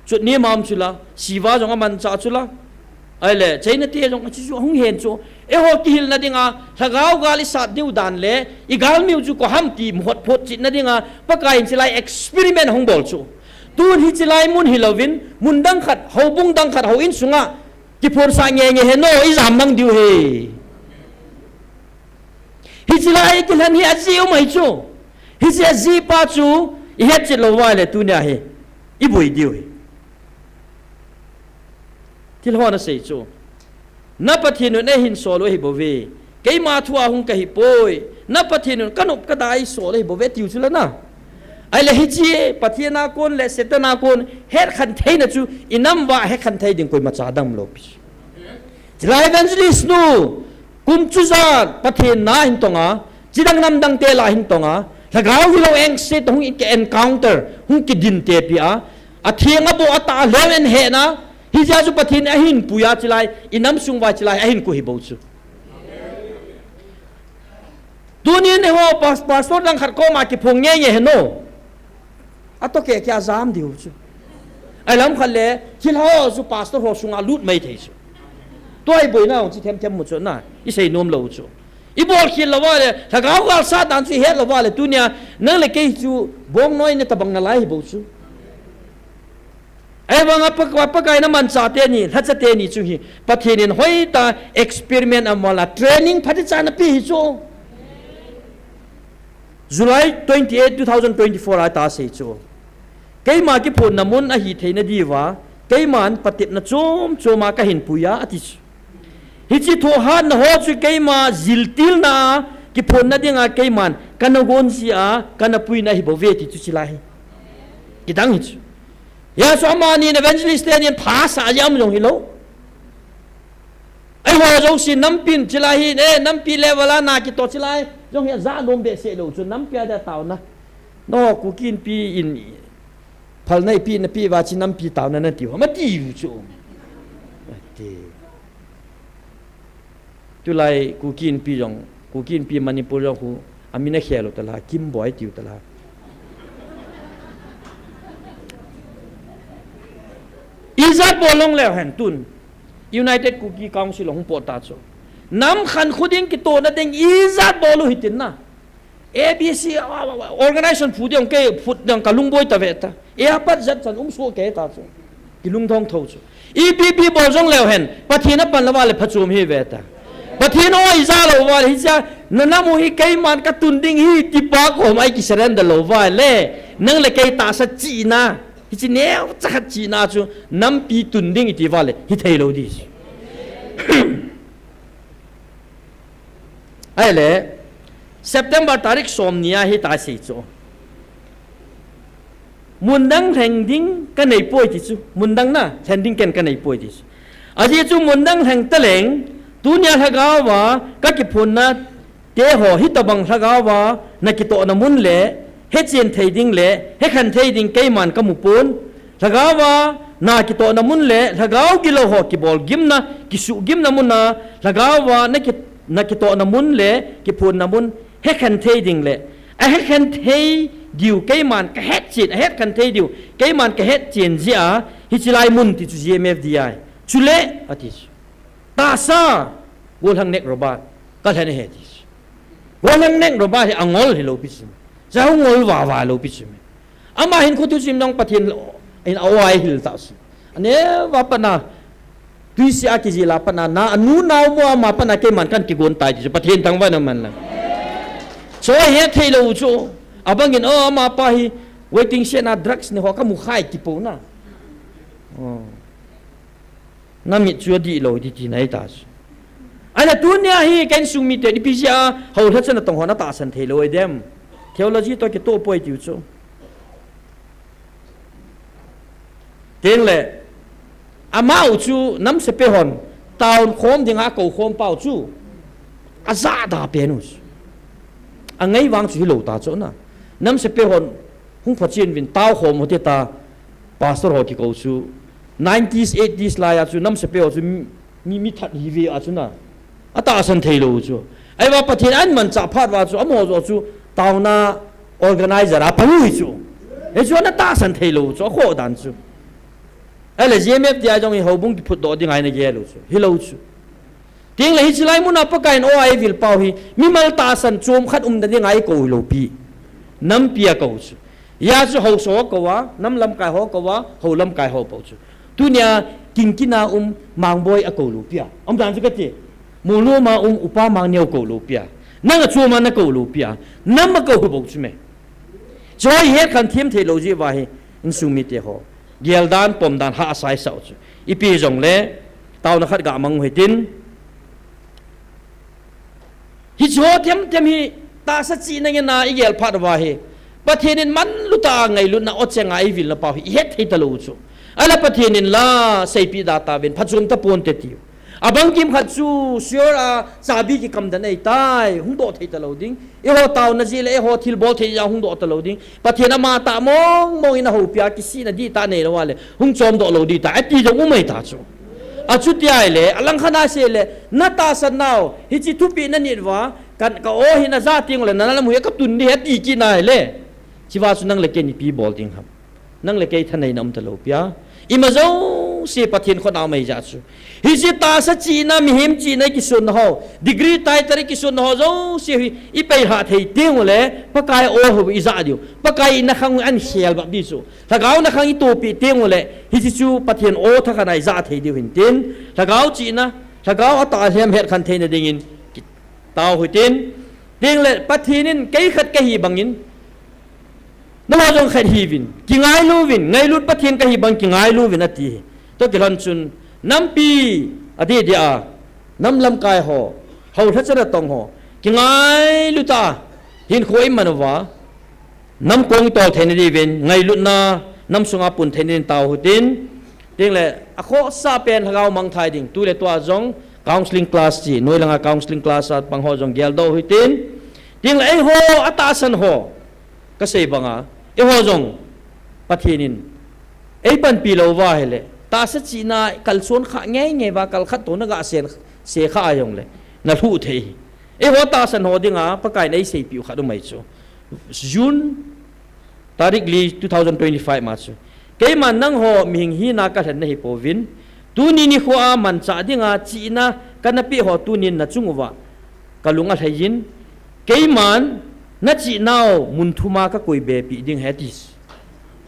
Chutni Mam chu la, Siva jong amanchah chu la. Ahile, China te jong, hichu chu hung hen chu. Eiho kihilna dinga, lhagao gal isat diu dan le, igalmiu chu koi ham ti muhot phot chetna dinga, Pakai in chulai experiment hung bol chu. Tun hiche lai mun hilouvin, mun dang khat, houbung dang khat, houin sunga, kiphonsah nge nge hen o, ijam mang diu ahi. Hiche lai kilhen hi ajeh um ahi chu. Hiche ajeh pa chu, ihet chet lou uva le tunia hi, iboi diu ahi. Thil hon asei chu. Na Pathen un eihin sol u ahi bouve. Keima thua hung kahi poi. Na Pathen un kanop kada eisol u ahi bouve tiu chu la na. Ahile hiche Pathen a kon le Satan a kon hetkhen theina chu inam uva hetkhen thei ding koimacha dam lou pi. Chulai evangelist nu kum chujat Pathen na hin tong a, chidang namdang te lah hin tong a, lhagao hilou engse toh hung encounter, hung kidin tepi a, atheng aboh atah a leu en hena, Hijeh a chu Pathen in ahin pui a chulai, inam sung uva chulai, ahin kou hi bou chu. Tunin eiho pas-, pastor dang khat koma kiphong nge nge hen o. Atoh keh keh a jam diu chu. Ahi lam khat le, thil ho chu pastor ho sunga lut mai thei chu. Tua iboina hung chi them them mu chu na, isei nom lou chu. Ibol khel lou uva le, lhagao gal satan chu ihet lou uva le, tunia, nang le kei chu, bong noi na tabang nalai hi bou chu. Ahivanga Pakai, Pakai in amanchah teni, lhacha teni chu hi, Pathen in hoitah experiment amola, training phatechan ape hi chu. July twenty-eight, two thousand twenty-four a tah sei chu. Keima kiphonna mun ahi theina diuva, keiman patepna chom chom a kahin pui a, ati chu. Hiche thohhatna ho chu keima jiltilna a, kiphonna dinga keiman, kana gon jia, kana puina hi bou ve ti chu chulai hi. Kidang hi chu. Hijeh chun amani in evangelist teni in phasah jeh a um jong hilou. Eiho jouse nampin chulai hi, eh, nampi level a na kitoh chulai jong hi ajah nom behseh lou chu, nampi a dia taona. No, Kuki Inpi in phalna ipi, napeh uva chu nampi taona nati u ham, ati u chu. Ati. Tulai Kuki Inpi jong, Kuki Inpi Manipur jong khu, amin akhel u tala, Kimboi tiu tala. Ijat bol long leu hen tun. United Kuki Council hung pot ta chu. Nam khankho ding kitohna ding ijat bol u hitin na. A B C, a, a, a, organization phu ding kei phut ding kalung boi ta ve ta. E apat jat chan um so kei ta chu. Kilung thong tho chu. E P P bol jong leu hen. Pathen apan lou uva le phachom hi ve ta. Pathen o ija lou uva le hijeh a. Na nam u hi keiman katun ding hi tipa kom a ikisurrender lou uva le. Nang le kei tahsa chihna, hiche neocha khat chihna chu nampi tun ding iti uva le hithei lou ding. Ahile, September tarik som ni a hita sei chu. Mundang lheng ding kanei poi ti chu. Mundang na, lheng ding ken kanei poi ti chu. Ajeh chu mundang lheng taleng, tunia lhagao a kakiphonna teho hitobang lhagao a nakitohna mun le, hechen thei ding le, hekhen thei ding keiman kamu pon. Lhagao a nakitohna mun le, lhagao gilou ho kibol gimna, kisuh gimna mun a, lhagao a naki, nakitohna mun le, kiphonna mun, hekhen thei ding le, ahekhen thei diu keiman kahetchen, ahetkhen thei diu keiman kahetchen jeh a, hiche lai mun ti chu G M F D I. Chule, ati chu. Tahsa, Golhang Nek Robert, kalhen ahi ti chu. Golhang Nek Robert hi angol hilou pi chu. Cha hung ngol vava lou pi chu. Ama hin khut thusim nong Pathen in a-o a eihil tah chu. Aneo a pat na, tuisia kijil a pat na, na anu nao mo ama pat na keiman kakigon tai ti chu, Pathen thangvahna man lang. Chu hethei lou chu, abang in, o, ama pa hi waiting shed na drugs nei ho kamu khai ti po na. O. Namit chu adih lou ding tina ahi ta chu. Ahile tunia hi ka insung miten ipi jeh a houlhacha natong hon atahsan thei lou ahi dem. Theology toh kitoh poi tiu chu. Tengle, amau chu namsepa hon, taona khom dinga akou khom pau chu, ajahda pen u chu. Angai vang chu hilou ta chu na. Namsepa hon, hung phachen uvin tao khom u hite tia, pastor ho kikou chu, nineties, eighties lai a chu, namsepa ho chu mi, mi, mi that hi ve a chu na. Atahsan thei lou chu. Ahivang Pathen in amanchah phat uva chu, amaho joh chu, taona organizer a pang u hi chu. Hichu ana tahsan thei lou chu, akhoh dan chu. Ahile G M F D I jong hi houbung kiphutdoh ding ahi nagel u chu. Hilou chu. Tengle hiche lai mun a Pakai in o a eivil pau hi, mimal tahsan chom khat umna dinga eikou hilou pi. Nampi a kou chu. Hia chu haosa ho kou a, nam lamkai ho kou a, hou lamkai ho pou chu. Tunia Kingkina um Mangboi akou lou pi a. Umdan chu kati. Molnom a um Upa Mangneo kou lou pi a. Nang a chom a nakou lou pi a. Nam akou hi bou chu me. Chu hi hetkhen them thei lou jeh uva hi, insung mite ho. Geldan, pomdan, hahsa isah u chu. Ipi jongle, taona khat gamang u hitin. Hiche ho themthem hi tahsa chihna ngen a igel phat uva hi, Pathen in manlu tah a ngailutna o chenga eivilna pau hi ihet thei talou chu. Ahile Pathen in la seipeh da tauvin, phachom taponte tiu. Abang kimkhat chu Sheol a chabi kikam dan ahitai, hungdoh thei talou ding. Eiho taona jeh le eiho thilbol thei jeh a hungdoh talou ding. Pathen amatah mong mong in ahoupi a kisihna dihtah neilou a le hung chomdoh lou ding tai, ati jong um ahi ta chu. Achuti ahile, alangkhat a seile, natahsan nau, hiche thupeh nanit uva, ka, ka o hi naja teng ule, nana lam hui katun ding ahi ati kit na ahile. Hichea chu nang le kei in ipi bol ding ham. Nang le kei thaneina um talou pi a. Ima jouse Pathen khut a um ahi jeh chu. Hiche tahsa chihna, mihem chihna ikisonna ho, degree title ikisonna ho jouse hi ipeilhah thei teng ule, Pakai o hi ijah diu. Pakai nakhang u ahin khel bap ding chu. Lhagao nakhang itohpeh teng ule, hiche chu Pathen o thakhat a ijah thei diu hin tin, lhagao chihna, lhagao atahsa hetkhen theina dingin, kitao u hitin, tengle Pathen in kei khat kahi bangin, nangho jong khat hiuvin, kingailu uvin, ngailut Pathen kahi bang kingailu uvin ati hi. Toh kilhon chun, nampi adeh deh a, nam lamkai ho, houlhacha natong ho, kingailu tah a, hinkho iman uva, nam kong itol theina diuvin, ngailutna, nam sunga pun theina din tao u hitin, tengle, akhohsah pen lhagao mangthai ding, tu le tua jong, counseling class chi, noi langa counseling class a pang ho jong geldoh u hitin, tengle, eiho, atahsan ho, kasei banga, eiho jong, Pathen in, eipanpi lou uva ahile, tahsa chihna kalson kha ngei ngei uva, kalkhat toh naga sen, se kha a jongle, nalhuh thei hi. Eiho tahsan ho dinga, Pakai in eiseipeh u khat um ahi chu. June tarik li two thousand twenty-five ma chu. Keiman nangho mihing hina kalhen nahi pouvin. Tuni nikho a manchah dinga chihna kana peh ho tunin nachung uva kalung alhai in. Keiman nachihnau mun thum a kakoi be peh ding ahi ati.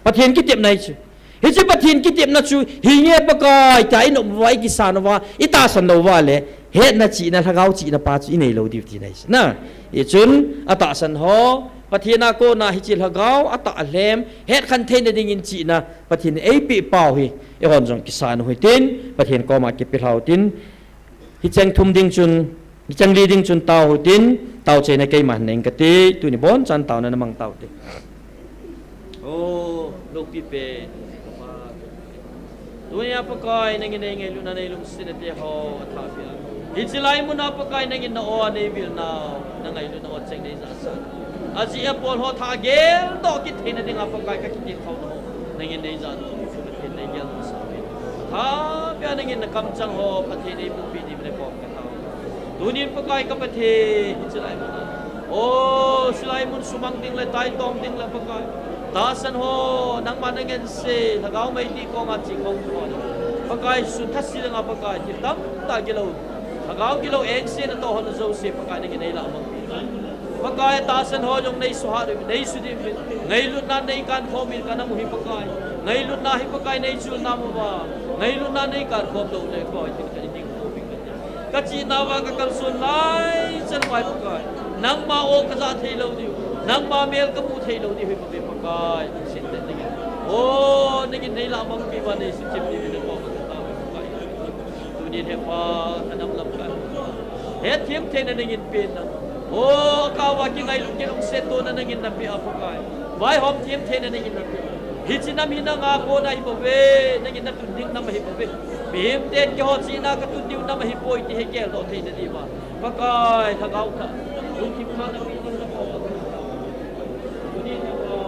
Pathen kitepna hi chu. Hiche Pathen kitepna chu, hinge Pakai tia inop uva, ikisan uva, itahsan lou uva le, hetna chihna, lhagao chihna pa chu inei lou diu tina ahi. Na, hichun, atahsan ho, Pathen a kona hiche lhagao atah alhem, hetkhen theina dingin chihna Pathen in eipeh pau hi, eihon jong kisan u hitin, Pathen koma kipelhau tin, hicheng thum ding chun, hicheng li ding chun tao u hitin, taochaina keiman nei inge kati, tuni bonchan taona namang tao te. O, loupi pen. Tunia Pakai nangin nei ngailutna nei lungsetna te ho athapia. Hiche lai muna Pakai nangin na o a nei vilna, na ngailutna o cheng nei jahsah. Ajeh a bol ho tha geldoh kit theina dinga Pakai ka kitilkhou na ho. Nangin nei jahdoh, Pathen nei geldoh sah. Athapia nangin na kamchang ho, Pathen nei pumpi ding in na kom ka tao. Tunin Pakai ka Pathen, hiche lai muna. O, hilai mun sumang ding le, taitong ding le Pakai. Tahsan ho, nangma na ngense, lhagao mei ti kong a chi kong ho. Pakai sun thasi le nga Pakai, thil tamtah gilou. Lhagao gilou engse na toh ho na jouse, Pakai nangin nei lah mang. Pakai tahsan ho jong nei suhat, nei sudim, ngailutna nei kankhom in ka na mu hi Pakai. Ngailutna hi Pakai nei chulna mu va. Ngailutna nei kankhom lou le Pakai, thil ka ding. Ka chihna va ka kalson lai chan vai Pakai. Nangma o ka ja thei lou diu. Nangma mel ka mu thei lou diu hi Pakai. Sin te nangin. O, nangin nei lah mang pi va nei su chem diu na ko ka ta Pakai. Tunin he pa ka nam lam ka. Hethem theina nangin pen na. O, ka va kingailut kilungset tona nangin na pe a Pakai. Vaihom them theina nangin na pe. Hiche nam hi nanga kona hi bou ve, nangin na tun ding nam hi bou ve. Mihem ten keiho chihna ka tun diu nam ahi poi ti hi geldoh theina diuva. Pakai, lhagao tha. Lungthim tha na pe ding na ko. Tuni na ko.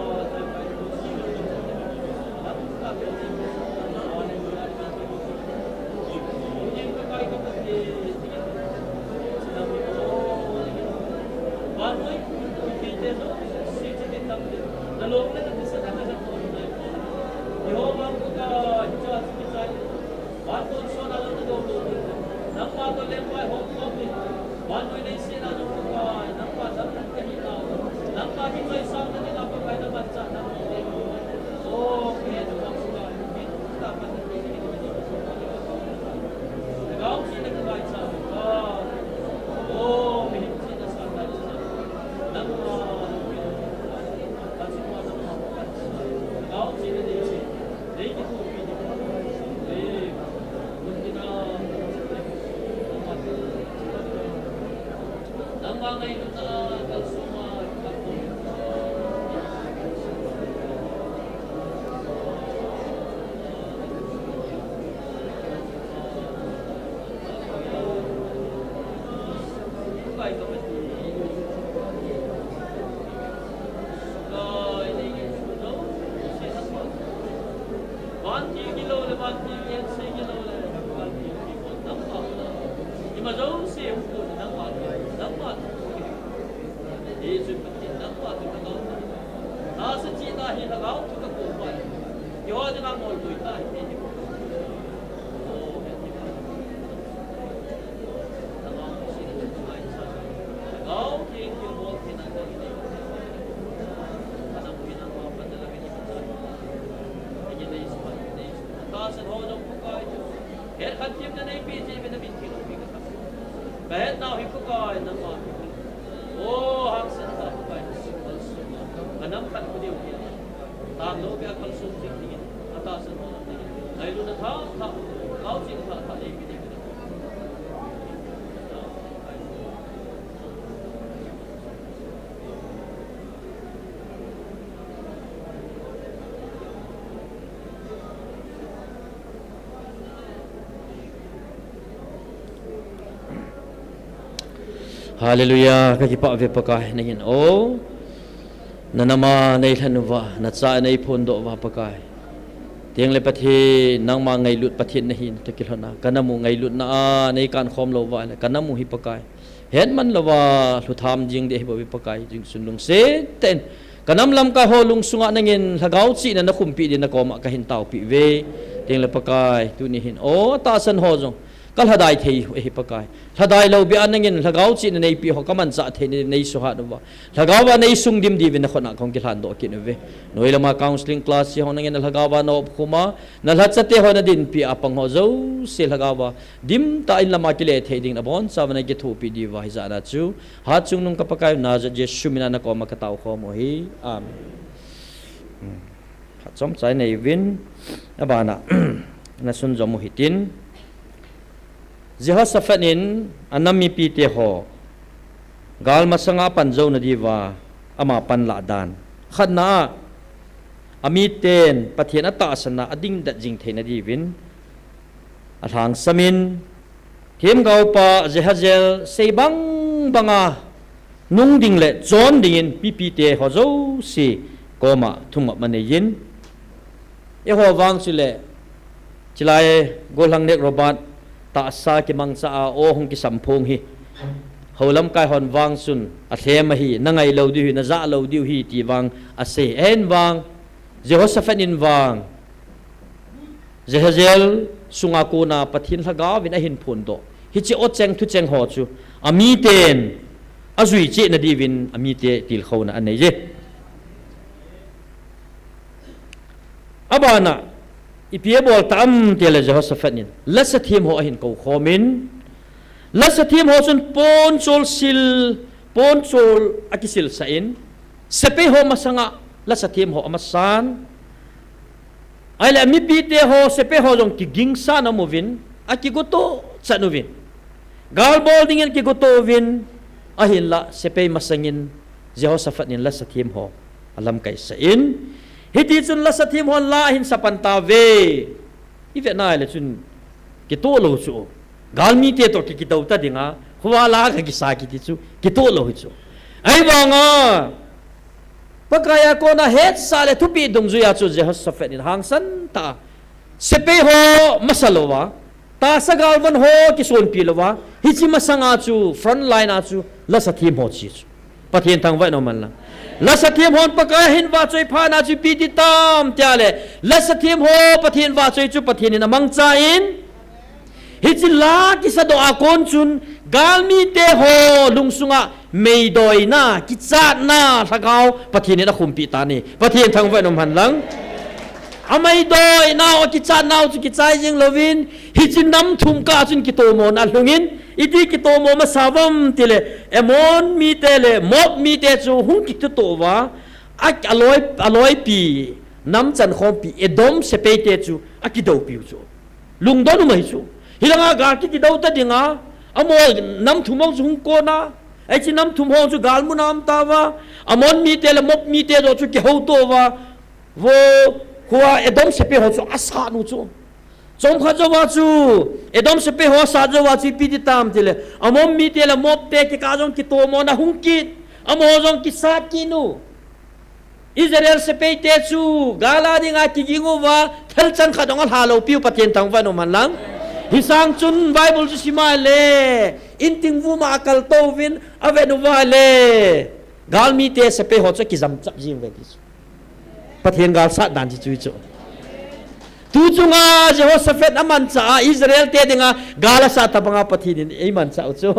Hallelujah, ka kipah ve Pakai, nangin o, na nam a nei lhen uva, na cha nei phondoh uva Pakai. Tengle Pathen, nangma ngailut Pathen nahi na toh kilhon a, ka nam u ngailutna a nei kankhom lou uva le, ka nam u hi Pakai. Hetman louva lhutham ding ding ahi bou ve Pakai, jingsun lungset tah in. Ka nam lamkai ho lungsunga nangin lhagao chihna na khumpi ding na koma kahin taopi uve. Tengle Pakai, tuni hin. O, tahsan ho jong. Ka lhadai thei u ahi Pakai. Lhadai lou beh a nangin lhagao chihna neipi ho ka manchah theina nei suhat uva. Lhagao va nei sung dim diuvin na khut a kong kilhan doh kit uve. Noi lama counseling class hi ho nangin na lhagao va na opkhum a, na lhachate ho na dinpi a pang ho jouse lhagao va dim tah in lama kile thei ding na boncha va na kithopi diuva hijat a chu. Hatchungnung ka Pakai u Nazareth Jesu mina na koma ka tao khom u ahi. Amen. Hmm. Khat chomcha nei uvin, abana, na sunjom u hitin. Jehoshaphat in anam mipite ho, gal masanga pan jou na diuva, ama panlah dan. Khatna a, amiten Pathen atahsan a adingdet jing theina diuvin, alhangsamin, themgaopa Jehaziel sei bang banga nung ding le chon dingin mipite ho jouse koma thumop aneiyin, eiho vang chule, chilai Golhang Nek Robert tahsa kimangcha a aw hung kisamphong hi, hou lamkai hon vang chun alhem ahi, na ngai lou diu hi, na jah lou diu hi ti vang asei. Ahin vang, Jehoshaphat in vang, Jehaziel sunga kona Pathen lhagaovin ahin phondoh hiche aw cheng thu cheng ho chu, amiten ajui cheh na diuvin amite tilkhouna anei e. Abana, ipi abol tam tile Jehoshaphat in lasathem ho ahin koukhomin, lasathem ho chun ponchol sil, ponchol akisilsah in, sepai ho masanga lasathem ho amasan. Ahile amipite ho, sepai ho jong kigingsan aum uvin, akigotoh chan uvin. Gal bol dingin kigotoh uvin, ahinla sepai masangin Jehoshaphat in lasathem ho alamkaisah in, hitichun lasathem hon la ahin sapan tauve. Ivet nale chun kitoh lou chu. Galmite toh ki, kidou ta dinga, khovah la kakisa kiti chu, kitoh lou hi chu. Ahivanga, Pakai a kona hetsah le thupeh dungjuia chu Jehoshaphat in hangsan tah a, sepai ho masa louva, tahsa galvon ho kisonpi louva, hiche masanga chu front line a chu lasathem ho che chu. Pathen thangvah in umhen lang. Lasathem hon Pakai ahin vahchoi phat na chu ipi ti tam tile, lasathem ho Pathen vahchoi chu Pathen in amangchan, hiche la kisadoh a kon chun, galmite ho lungsunga meidoina, kichatna, lhagao Pathen in akhumpi tan ahi. Pathen thangvah in umhen lang. Ameidoinau, akichatnau chu kichai jing louvin, hiche nam thum kah chun kitomona alhungin, iti kitomo masa uvam tile, Ammon mite le Moab mite chu hung kitoh uva, a, aloi, aloipi, nam chankhompi, Edom sepaite chu akidoupiu chu. Lungdon um ahi chu. Hilanga gal kikidou ta dinga, amaho nam thum ho chu hung kona, hiche nam thum ho chu gal muna aum tauva, Ammon mite le Moab mite joh chu kihouto uva, vo, khua Edom sepai ho chu asat u chu. Chomkhat jouva chu, Edom sepai ho asat jouva chu ipi ti tam tile, Ammon mite le Moab te kikah jong kitomona hung kit, amaho jong kisat kit u. Israel sepaite chu gal a dinga kiging uva, thalchang khat jong alha loupiu, Pathen thangvah in umhen lang. Hisang chun Bible chu sim a le, inting vuma akaltouvin, avet uva le, galmite sepai ho chu akijamchap jing uve ti chu. Pathen gal sat dan chu chu. Tu chunga Jehoshaphat amanchah a, Israel te dinga gal asat tobanga Pathen in eimanchah u chu,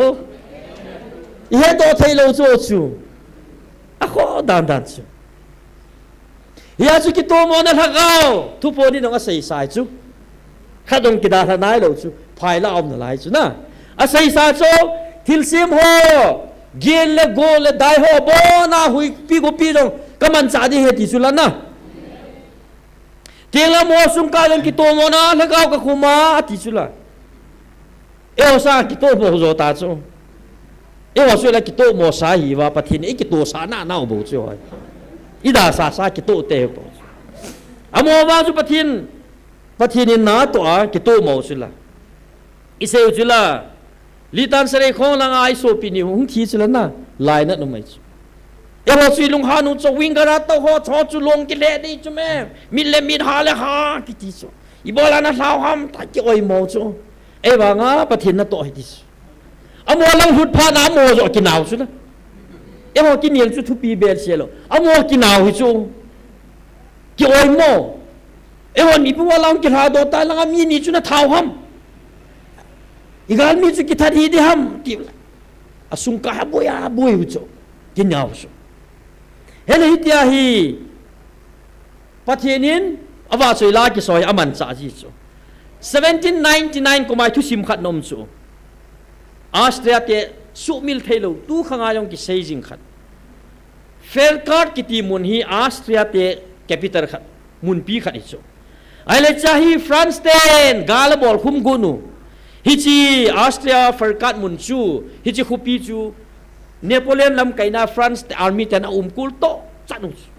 ihetdoh theilou chu chu. Akhoh dandan chu. Hia chu kitomona lhagao, thuphon in jong aseisa chu. Khat jong kidalha nailou chu, phai la aum nalai chu na. Aseisa chu, thilsem ho, gel le gol le dai ho, abona huipi gopi jong kamanchah ding ahi ti chu la na. Tenglam ho sung kah jong kitomona lhagao kakhum a, ati chu la. Eiho sanga kitomo jo ta chu. Eiho chu la kitomo sa hiuva, Pathen in eikitohsah nanau bou chu hoi. Idalhasa sa kitoh te bou chu. Amaho vang chu Pathen, Pathen in natoh a kitomo chu la. Isei u chu la. Litan Sareikhong langa isopi ni hung thi chu la na. Lainat um ahi chu. Eiho chu ilunghan u chu, wing gana toh ho chu, chu long kilheh ding chu me. Mit le mit, ha le ha kiti chu. Ibola nalhau ham ta, kioimo chu. Eivanga Pathen natoh ahi ti chu. Amaho lang lhut phat na amaho joh kinau chu la. Eiho kinel chu thupi bel se lou. Amaho kinau hi chu. Kioimo. Eihon mipi ho lang kilhadoh ta langa mi ni chu nathau ham. Igalmi chu kithat hih ding ham, ti. Asung ka ha boi, a boi u chu. Kinyau chu. Hele hitia hi, Pathen in avahchoi la kisoi amanchah ji chu. Seventeen ninety-nine kumai thusim khat nom chu. Austria te suhmil theilou, tu khanga jong kisei jing khat. Verkehrt kiti mun hi Austria te capital khat, munpi khat hi chu. Ahile cha hi France ten gal abol khum gon u. Hiche Austria Verkehrt mun chu, hiche khopi chu Napoleon lamkaina France te army ten aumkol toh chan u chu.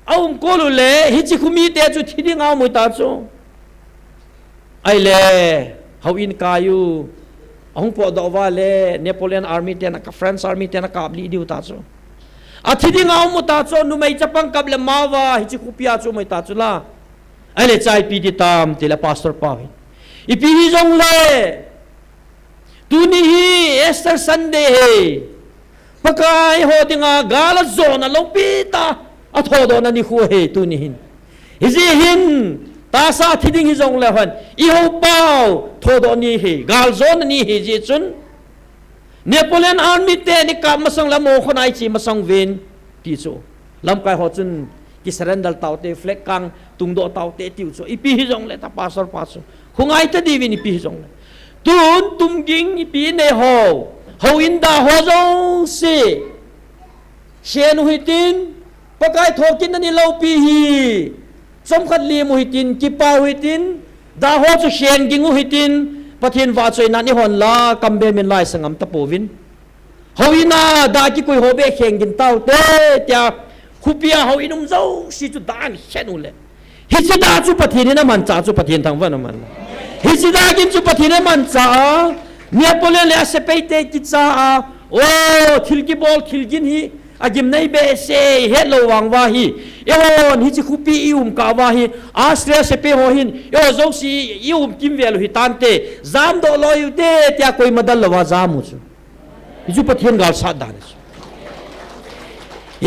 Aumkol u le, hiche khomi te chu thi ding aum u ta chu. Ahile, houin kai u, ahung potdoh uva le, Napoleon army ten, France army ten akaplih diu ta chu. Athi ding aum u ta chu, numei chapang kap le mao va, hiche khopi a chu um u ta chu la. Ahile, cha ipi ti tam, ti le pastor pa hin. Ipi hijongle, tuni hi Easter Sunday hi. Pakai ho dinga gal ajona loupi tah a thodohna nikho hi tuni hin. Hijeh hin, tahsa thi ding hijongle hon, ihou pau thodoh ni hi, galjona ni hi jeh chun. Napoleon army ten ikap masang le mokhona iche masang uvin, ti chu. Lamkai ho chun kisurrender taute, flag kang tungdoh taute, tiu chu. Ipi hijongle ta pastor pa chu. Khongai ta diuvin ipi hijongle. Tun tumging ipi nei ho. Houin da ho jouse. Shen u hitin, Pakai thokitna ni loupi hi. Chomkhat lim u hitin, kipah u hitin, da ho chu shen ging u hitin, Pathen vahchoina nei hon la, kam be min lai sangam tapouvin. Houin a da kikoi ho be kheng gin taute, tia, khopi a houin um jouse chu da ahin khen u le. Hiche da chu Pathen in amanchah chu Pathen thangvah in aman. Hiche da gin chu Pathen in amanchah a, Napoleon le asepai te kicha a, o, thil kibol, thil gin hi, agimnei behseh, hetlou vang uva hi. Eihon, hiche khopi i um kah uva hi, Austria sepai ho hin, eiho jouse i um kimvel u hitante, jamdoh loi u te, tia koima dal louva jam u chu. Hichu Pathen galsat dan chu.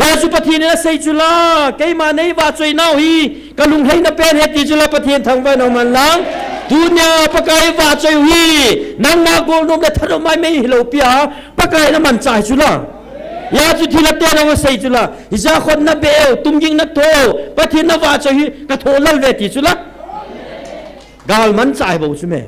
Hia chu Pathen in asei chu la, keima nei vahchoi nau hi, kalung heina pen ahi ti chu la Pathen thangvah in aman lang. Tunia Pakai vahchoi u hi, nangma golnom le thanom mai mai hilou pi a, Pakai in amanchah hi chu la. Hia chu thilha ten asei chu la, hijeh a khonna be u, tumging na tho, Pathen na vahchoi hi, katho lal uve ti chu la. Gal manchah hi bou chu me.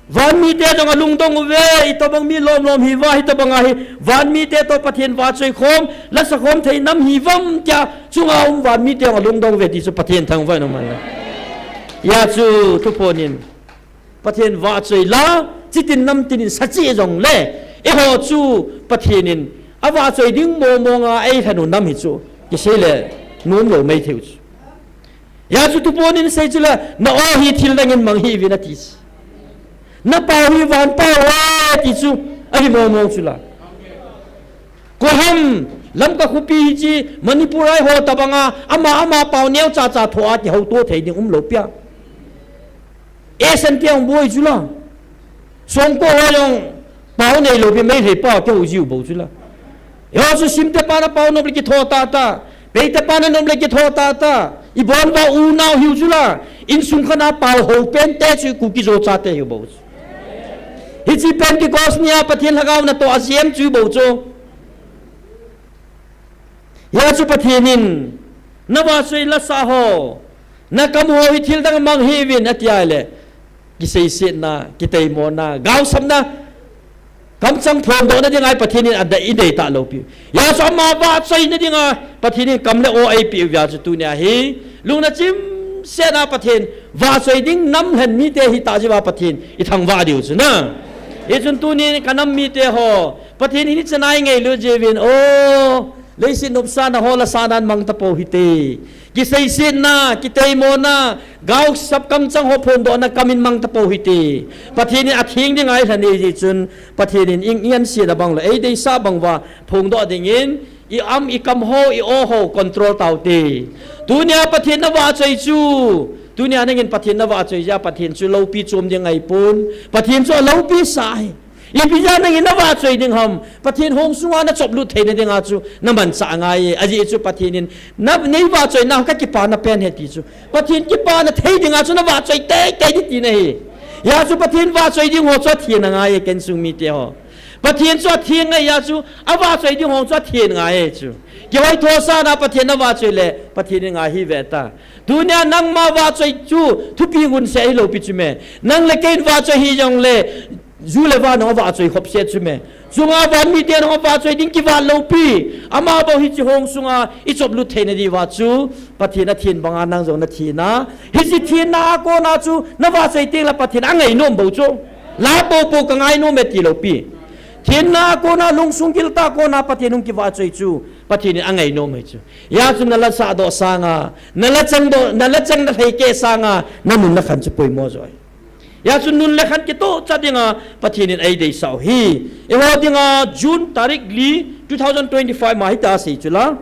Vanmite jong alungdong uve, itobang mi lomlom hiuva, hitobang a hi, vanmite toh Pathen vahchoi khom, lasa khom thei nam hiuvam tia, chunga um vanmite jong alungdong uve ti chu Pathen thangvah in aman lang. Hia chu thuphon in, Pathen vahchoi la, chitin namtin in sa cheh jongle, eiho chu Pathen in avahchoi ding mong mong a eilhen u nam hi chu, kisei le, nom lou mai thei u chu. Hia chu thuphon in asei chu la, na o hi thil dang in mang hih uvin ati chu. Na pau hi van pau ahi ti chu, ahi mong mong chu la. Koi ham, Lamka khopi hiche, Manipur a eiho tobang a, ama, ama pau neocha cha tho a kihouto thei ding umlou pi a. Asian te hung boi chu la. Songko ho jong pau neilou pi, Meitei pau kihou jiu bou chu la. Eiho chu Simte pa na pau nom le kitho tata. Peite pa na nom le kitho tata. Ibon uva unau hiu chu la. Insung khat a pau hou pen te chu Kuki-Zo chate hiu bou chu. Hiche Pentecost nia Pathen Lhagao natoh a jem chu bou chu. Hia chu Pathen in, na vahchoi lasa ho, na kam ho hi thil dang mang hih uvin ati a le, kiseisetna, kiteimona, gaosapna, kamchang phondohna dinga Pathen in adei, idei talou pi. Hia chu ama vahchoina dinga Pathen in kam le o eipeh u hia chu tunia hi, lungna chimsetna Pathen vahchoi ding nam lhen mite hita jeh uva Pathen ithangvah diu chu na. Hichun tuni ka nam mite ho, Pathen in ichan a ingailut jiuvin, o, leiset nopsahna ho lasa nan mang tapou hite. Kiseisetna, kiteimona, gaosap kamchang ho phondohna kam in mang tapou hite. Pathen in atheng dinga eilhen e jeh chun, Pathen in i, i ansetna bang le, eideisah bang uva, phongdoh dingin, i am, i kam ho, i o ho, control taute. Tunia Pathen na vahchoi chu, tunia nangin Pathen na vahchoi jeh a Pathen chu loupi chom ding ahipon, Pathen chu aloupi sa ahi. Ipi jeh a nangin na vahchoi ding ham? Pathen hong sunga na choplut theina dinga chu na manchah angai e. Ajeh chu Pathen in na, nei vahchoina ka kipana pen ahi ti chu. Pathen kipana thei dinga chu na vahchoi teitei ding tina ahi. Hijeh chun Pathen vahchoi ding ho chu athen angai e, ken sung mite ho. Pathen chu athen angai, hijeh chun avahchoi ding ho chu athen angai e chu. Kihoi thosahna Pathen navahchoi le, Pathen in angai hi ve ta. Tunia nangma vahchoi chu thupi gun seh hilou pi chu me. Nang le kei in vahchoi hijongle, ju le van hung avahchoi khop seh chu me. Chunga van mite in hung avahchoi ding kivat lou pi. Ama bou hiche hong sunga ichop lut theina diuva chu Pathen athen banga nang jong nathen a. Hiche thenna a kona chu navahchoi tengle Pathen angai nom bou chu. La popo kangai nom e tilou pi. Thenna a kona lungsung giltah a kona Pathen hung kivahchoi chu Pathen in angai nom e chu. Hijeh chun nala sahdoh sanga, nala changdoh, nala chang nalhai keh sanga, nanun nakhan chu poimo jo ahi. Hijeh chun nun le khan kitoh cha dinga Pathen in eideisah u hi. Eiho dinga June tarik li, two thousand twenty-five ma hiti asei chu la.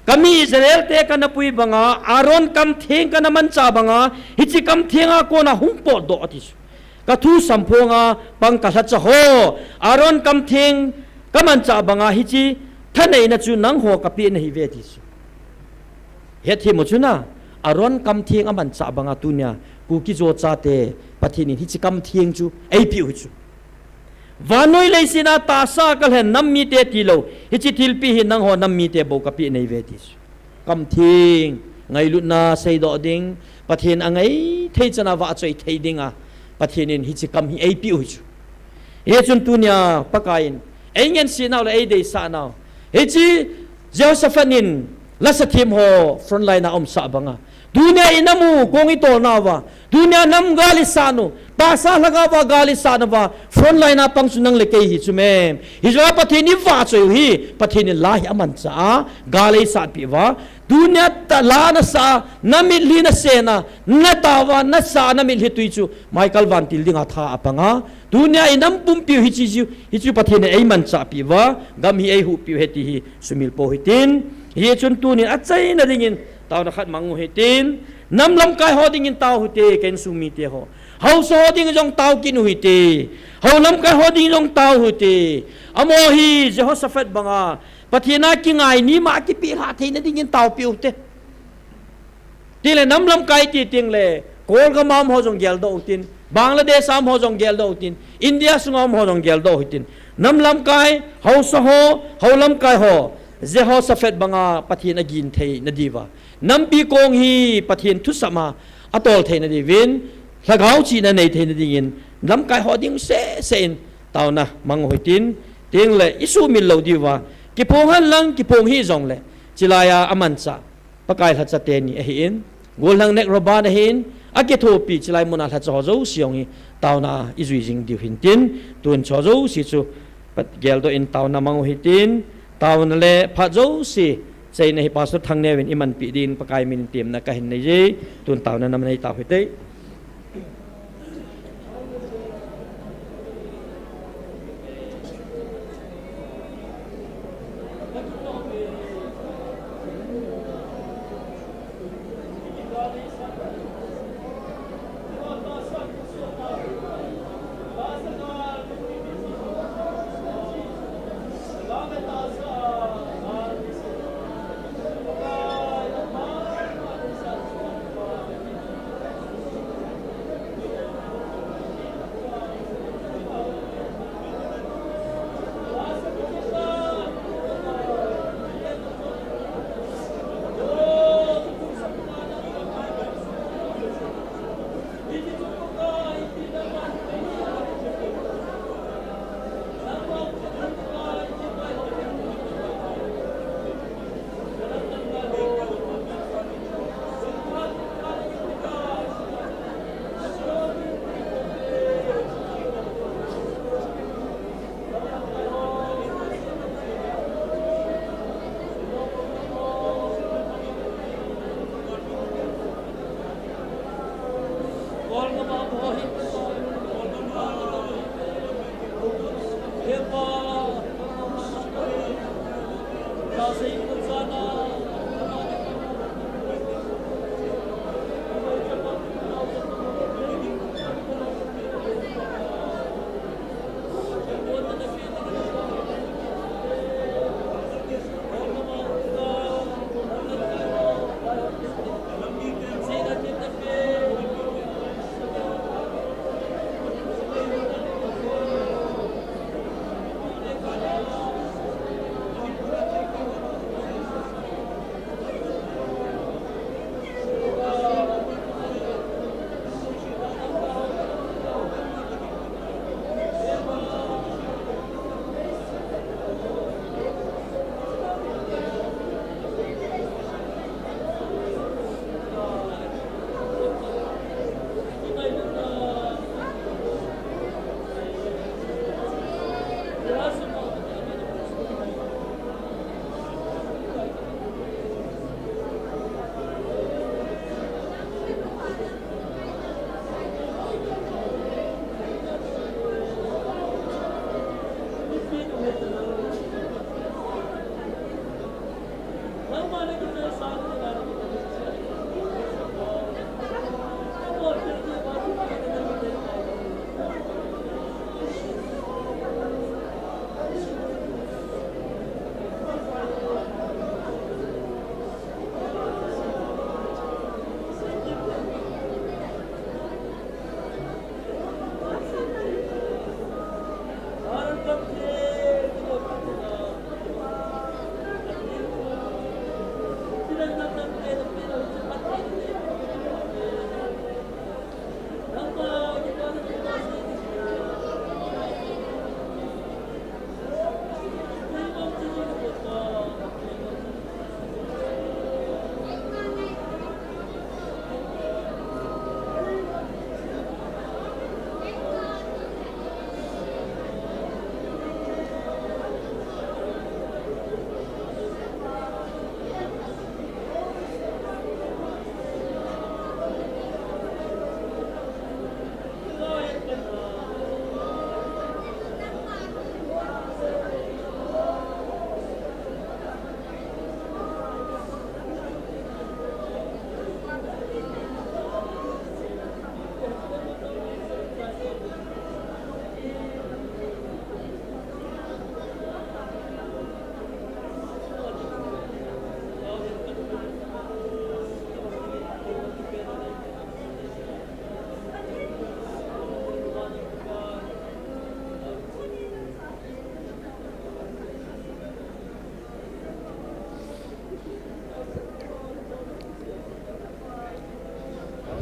Kami Israel te kana pui banga, Aaron kamtheng kana manchah banga, hiche kamtheng a kona hung potdoh ati chu. Kathu samphonga pang kalhacha ho, Aaron kamtheng kamanchah banga hiche thaneina chu nangho kapeh nahi uve ti chu. Hethem u chu na, Aaron kamtheng amanchah banga tunia Kuki-Zo chate Pathen in hiche kamtheng chu eipeh u hi chu. Vannoi leiset a tahsa kalhen nam mite tilou, hiche thilpeh hi nangho nam mite bou kapeh nahi uve ti chu. Kamtheng, ngailutna seidoh ding, Pathen angai thei chana vahchoi thei dinga Pathen in hiche kam hi eipeh u hi chu. Hichun tunia Pakai in eingensehnau le eideisah nau, hiche Jehoshaphat in lasa them ho frontline a umsah banga, tunia inam u kong itolnauva, tunia nam gal isat u, tahsa lhagao va gal isat nauva frontline a pang chu nang le kei hi chu me. Hijeh a Pathen in ivahchoi u hi, Pathen in la hi amanchah a, gal eisatpeh uva, tunia tah la nasah a, namitlhi nasena, nataova, nasah a namitlhi tui chu Michael vantil dinga tha apanga, tunia inam pumpiu hiche chu, hichu Pathen in eimanchahpeh uva, gam hi eihuhpeh u ahi ti hi sumil pou hitin. Hichun tunin achaina dingin taona khat mang u hitin. Nam lamkai ho dingin tao u hite, ka insung mite ho. Haosa ho dingin jong tao kit u hite. Hou lamkai ho dingin jong tao u hite. Amaho hi Jehoshaphat banga Pathen a kingai ni ma kipehlhah theina dingin taopeh u hite. Tile nam lamkai ti tengle, Kolgam a um ho jong geldoh u hitin, Bangladesh a um ho jong geldoh u hitin, India sunga um ho jong geldoh u hitin. Nam lamkai, haosa ho, hou lamkai ho, Jehoshaphat banga Pathen agin theina diuva, nampi kong hi Pathen thusama atol theina diuvin, lhagao chihna nei theina dingin, lamkai ho ding sehseh in taona mang u hitin, tengle isuhmil lou diuva, kiphong henlang, kiphong hih jongle, chulaiya amanchah Pakai lhacha teni ahin, gollhang Nick Robert ahin, akithopi chulai muna lhacha ho jouse jong hi taona a ijui jing diu hintin, tun chu jouse chu pat geldoh in taona mang u hitin, taona le phat jouse, chaina hi Pastor Thangneo in imanpeh din Pakai min in temna kahin nei e, tun taona naman nei tao hite.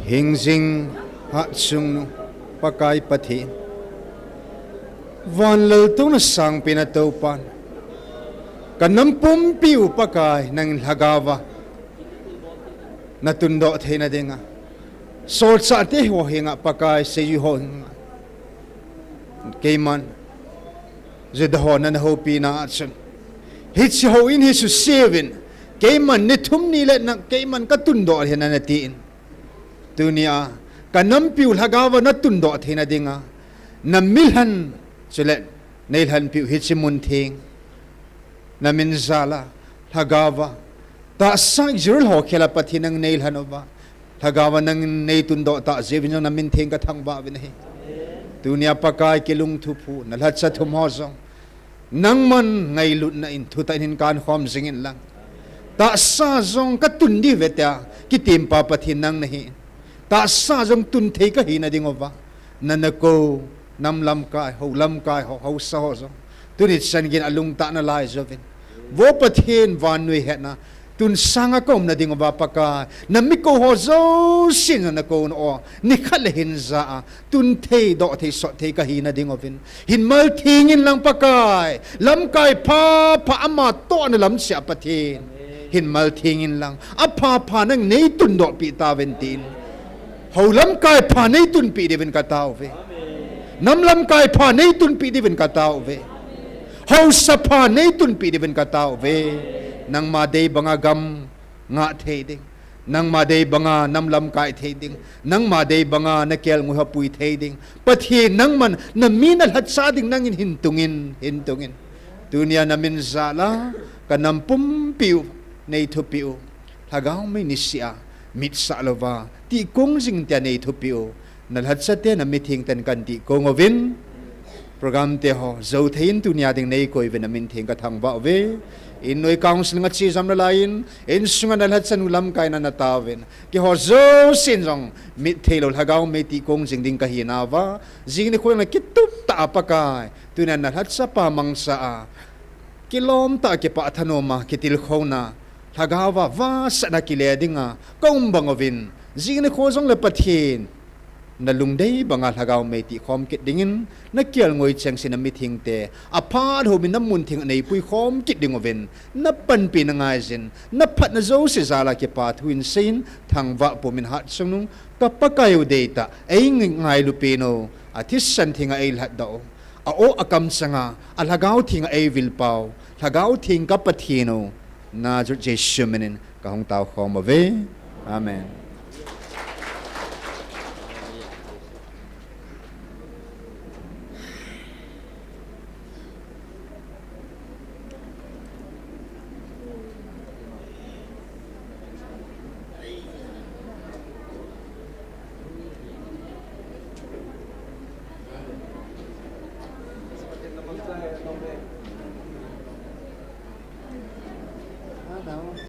Hingjing hatchungnung Pakai Pathen, van laltouna sangpen a Toupan, ka nam pumpiu Pakai nangin Lhagaova natundoh theina dinga, solchahte ho henga Pakai, seijui ho henga, keiman Juda ho nana houpina a chun, hiche houin hi suseuvin, keiman ni thum ni le nang keiman katundoh lheh in natin. Tunia ka nampiu Lhagaova natundoh theina dinga, namilhen chule neilhenpiu hiche mun theng, namin jala Lhagaova, tahsa Israel ho khela Pathen nang neilhen uva, Lhagaova nangin neitundoh tah jeh uvin jong namin theng kathangvah uvin ahi. Tunia Pakai kilungthip u, nalhacha thum ho jong nangman ngailutna in thutah in hin kankhom jingin lang, tahsa jong katun diu ve tia kitempa Pathen nang nahi. Tahsa jong tunthei kahina dinguva, nana kou nam lamkai, hou lamkai ho, haosa ho jong tuni chan geiyin alungtah nalai jouvin, vo Pathen vannoi hetna, tun sanga kaumna dinguva Pakai, nami kou ho jousen jong nakouna o, nikhat le hin ja a tunthei, dohthei, sotthei kahina dinguvin hin malthengin lang Pakai, lamkai phapha ama tohna lam cheh a Pathen, hin malthengin lang, aphapha nang neitundohpeh tauvin tin. Hou lamkai pha neitunpeh diuvin katao uve. Nam lamkai pha neitunpeh diuvin katao uve. Haosa pha neitunpeh diuvin katao uve. Nangma dei banga gam ngah thei ding, nangma dei banga nam lamkai thei ding, nangma dei banga nakelngoi ho pui thei ding, Pathen nangman nami nalhacha ding nangin hin tungin, hin tungin. Tunia namin jala ka nam pumpiu neithupeh u, Lhagao mei niseh a mitsah louva tihkong jing tia neithupeh u, nalhachate namitheng ten kan tihkong uvin, program te ho jou thei in tunia ding neikoi uvin namin theng kathangvah uve. Innoi counselling a chejam nalai in, insunga nalhacha nu lamkaina nataovin, keiho jousen jong mittheilou Lhagao mei tihkong jing ding kahinauva, jing nikho jong le kitup tah a Pakai, tunia nalhachapa mangcha a kilom tah a kipah thanom a kitilkhouna, Lhagaova vahsatna kile dinga kaum bang uvin, jing nikho jong le Pathen nalungdei banga Lhagao mei tihkhom kit dingin, nakelngoi chengse namithengte aphat houmin namun theng a neipui khom kit dinguvin, napanpina ngaiyin, naphatna jouse jala kipa thu in seiyin, thangvah pumin hatchungnung ka Pakai u deitah, eingailu pen u, athisan thenga eilhatdoh u, a-o akamchanga a Lhagao Theng a eivilpau, Lhagao Theng ka Pathen u, Nazareth Jesu minin kahung taokhom uve. Amen.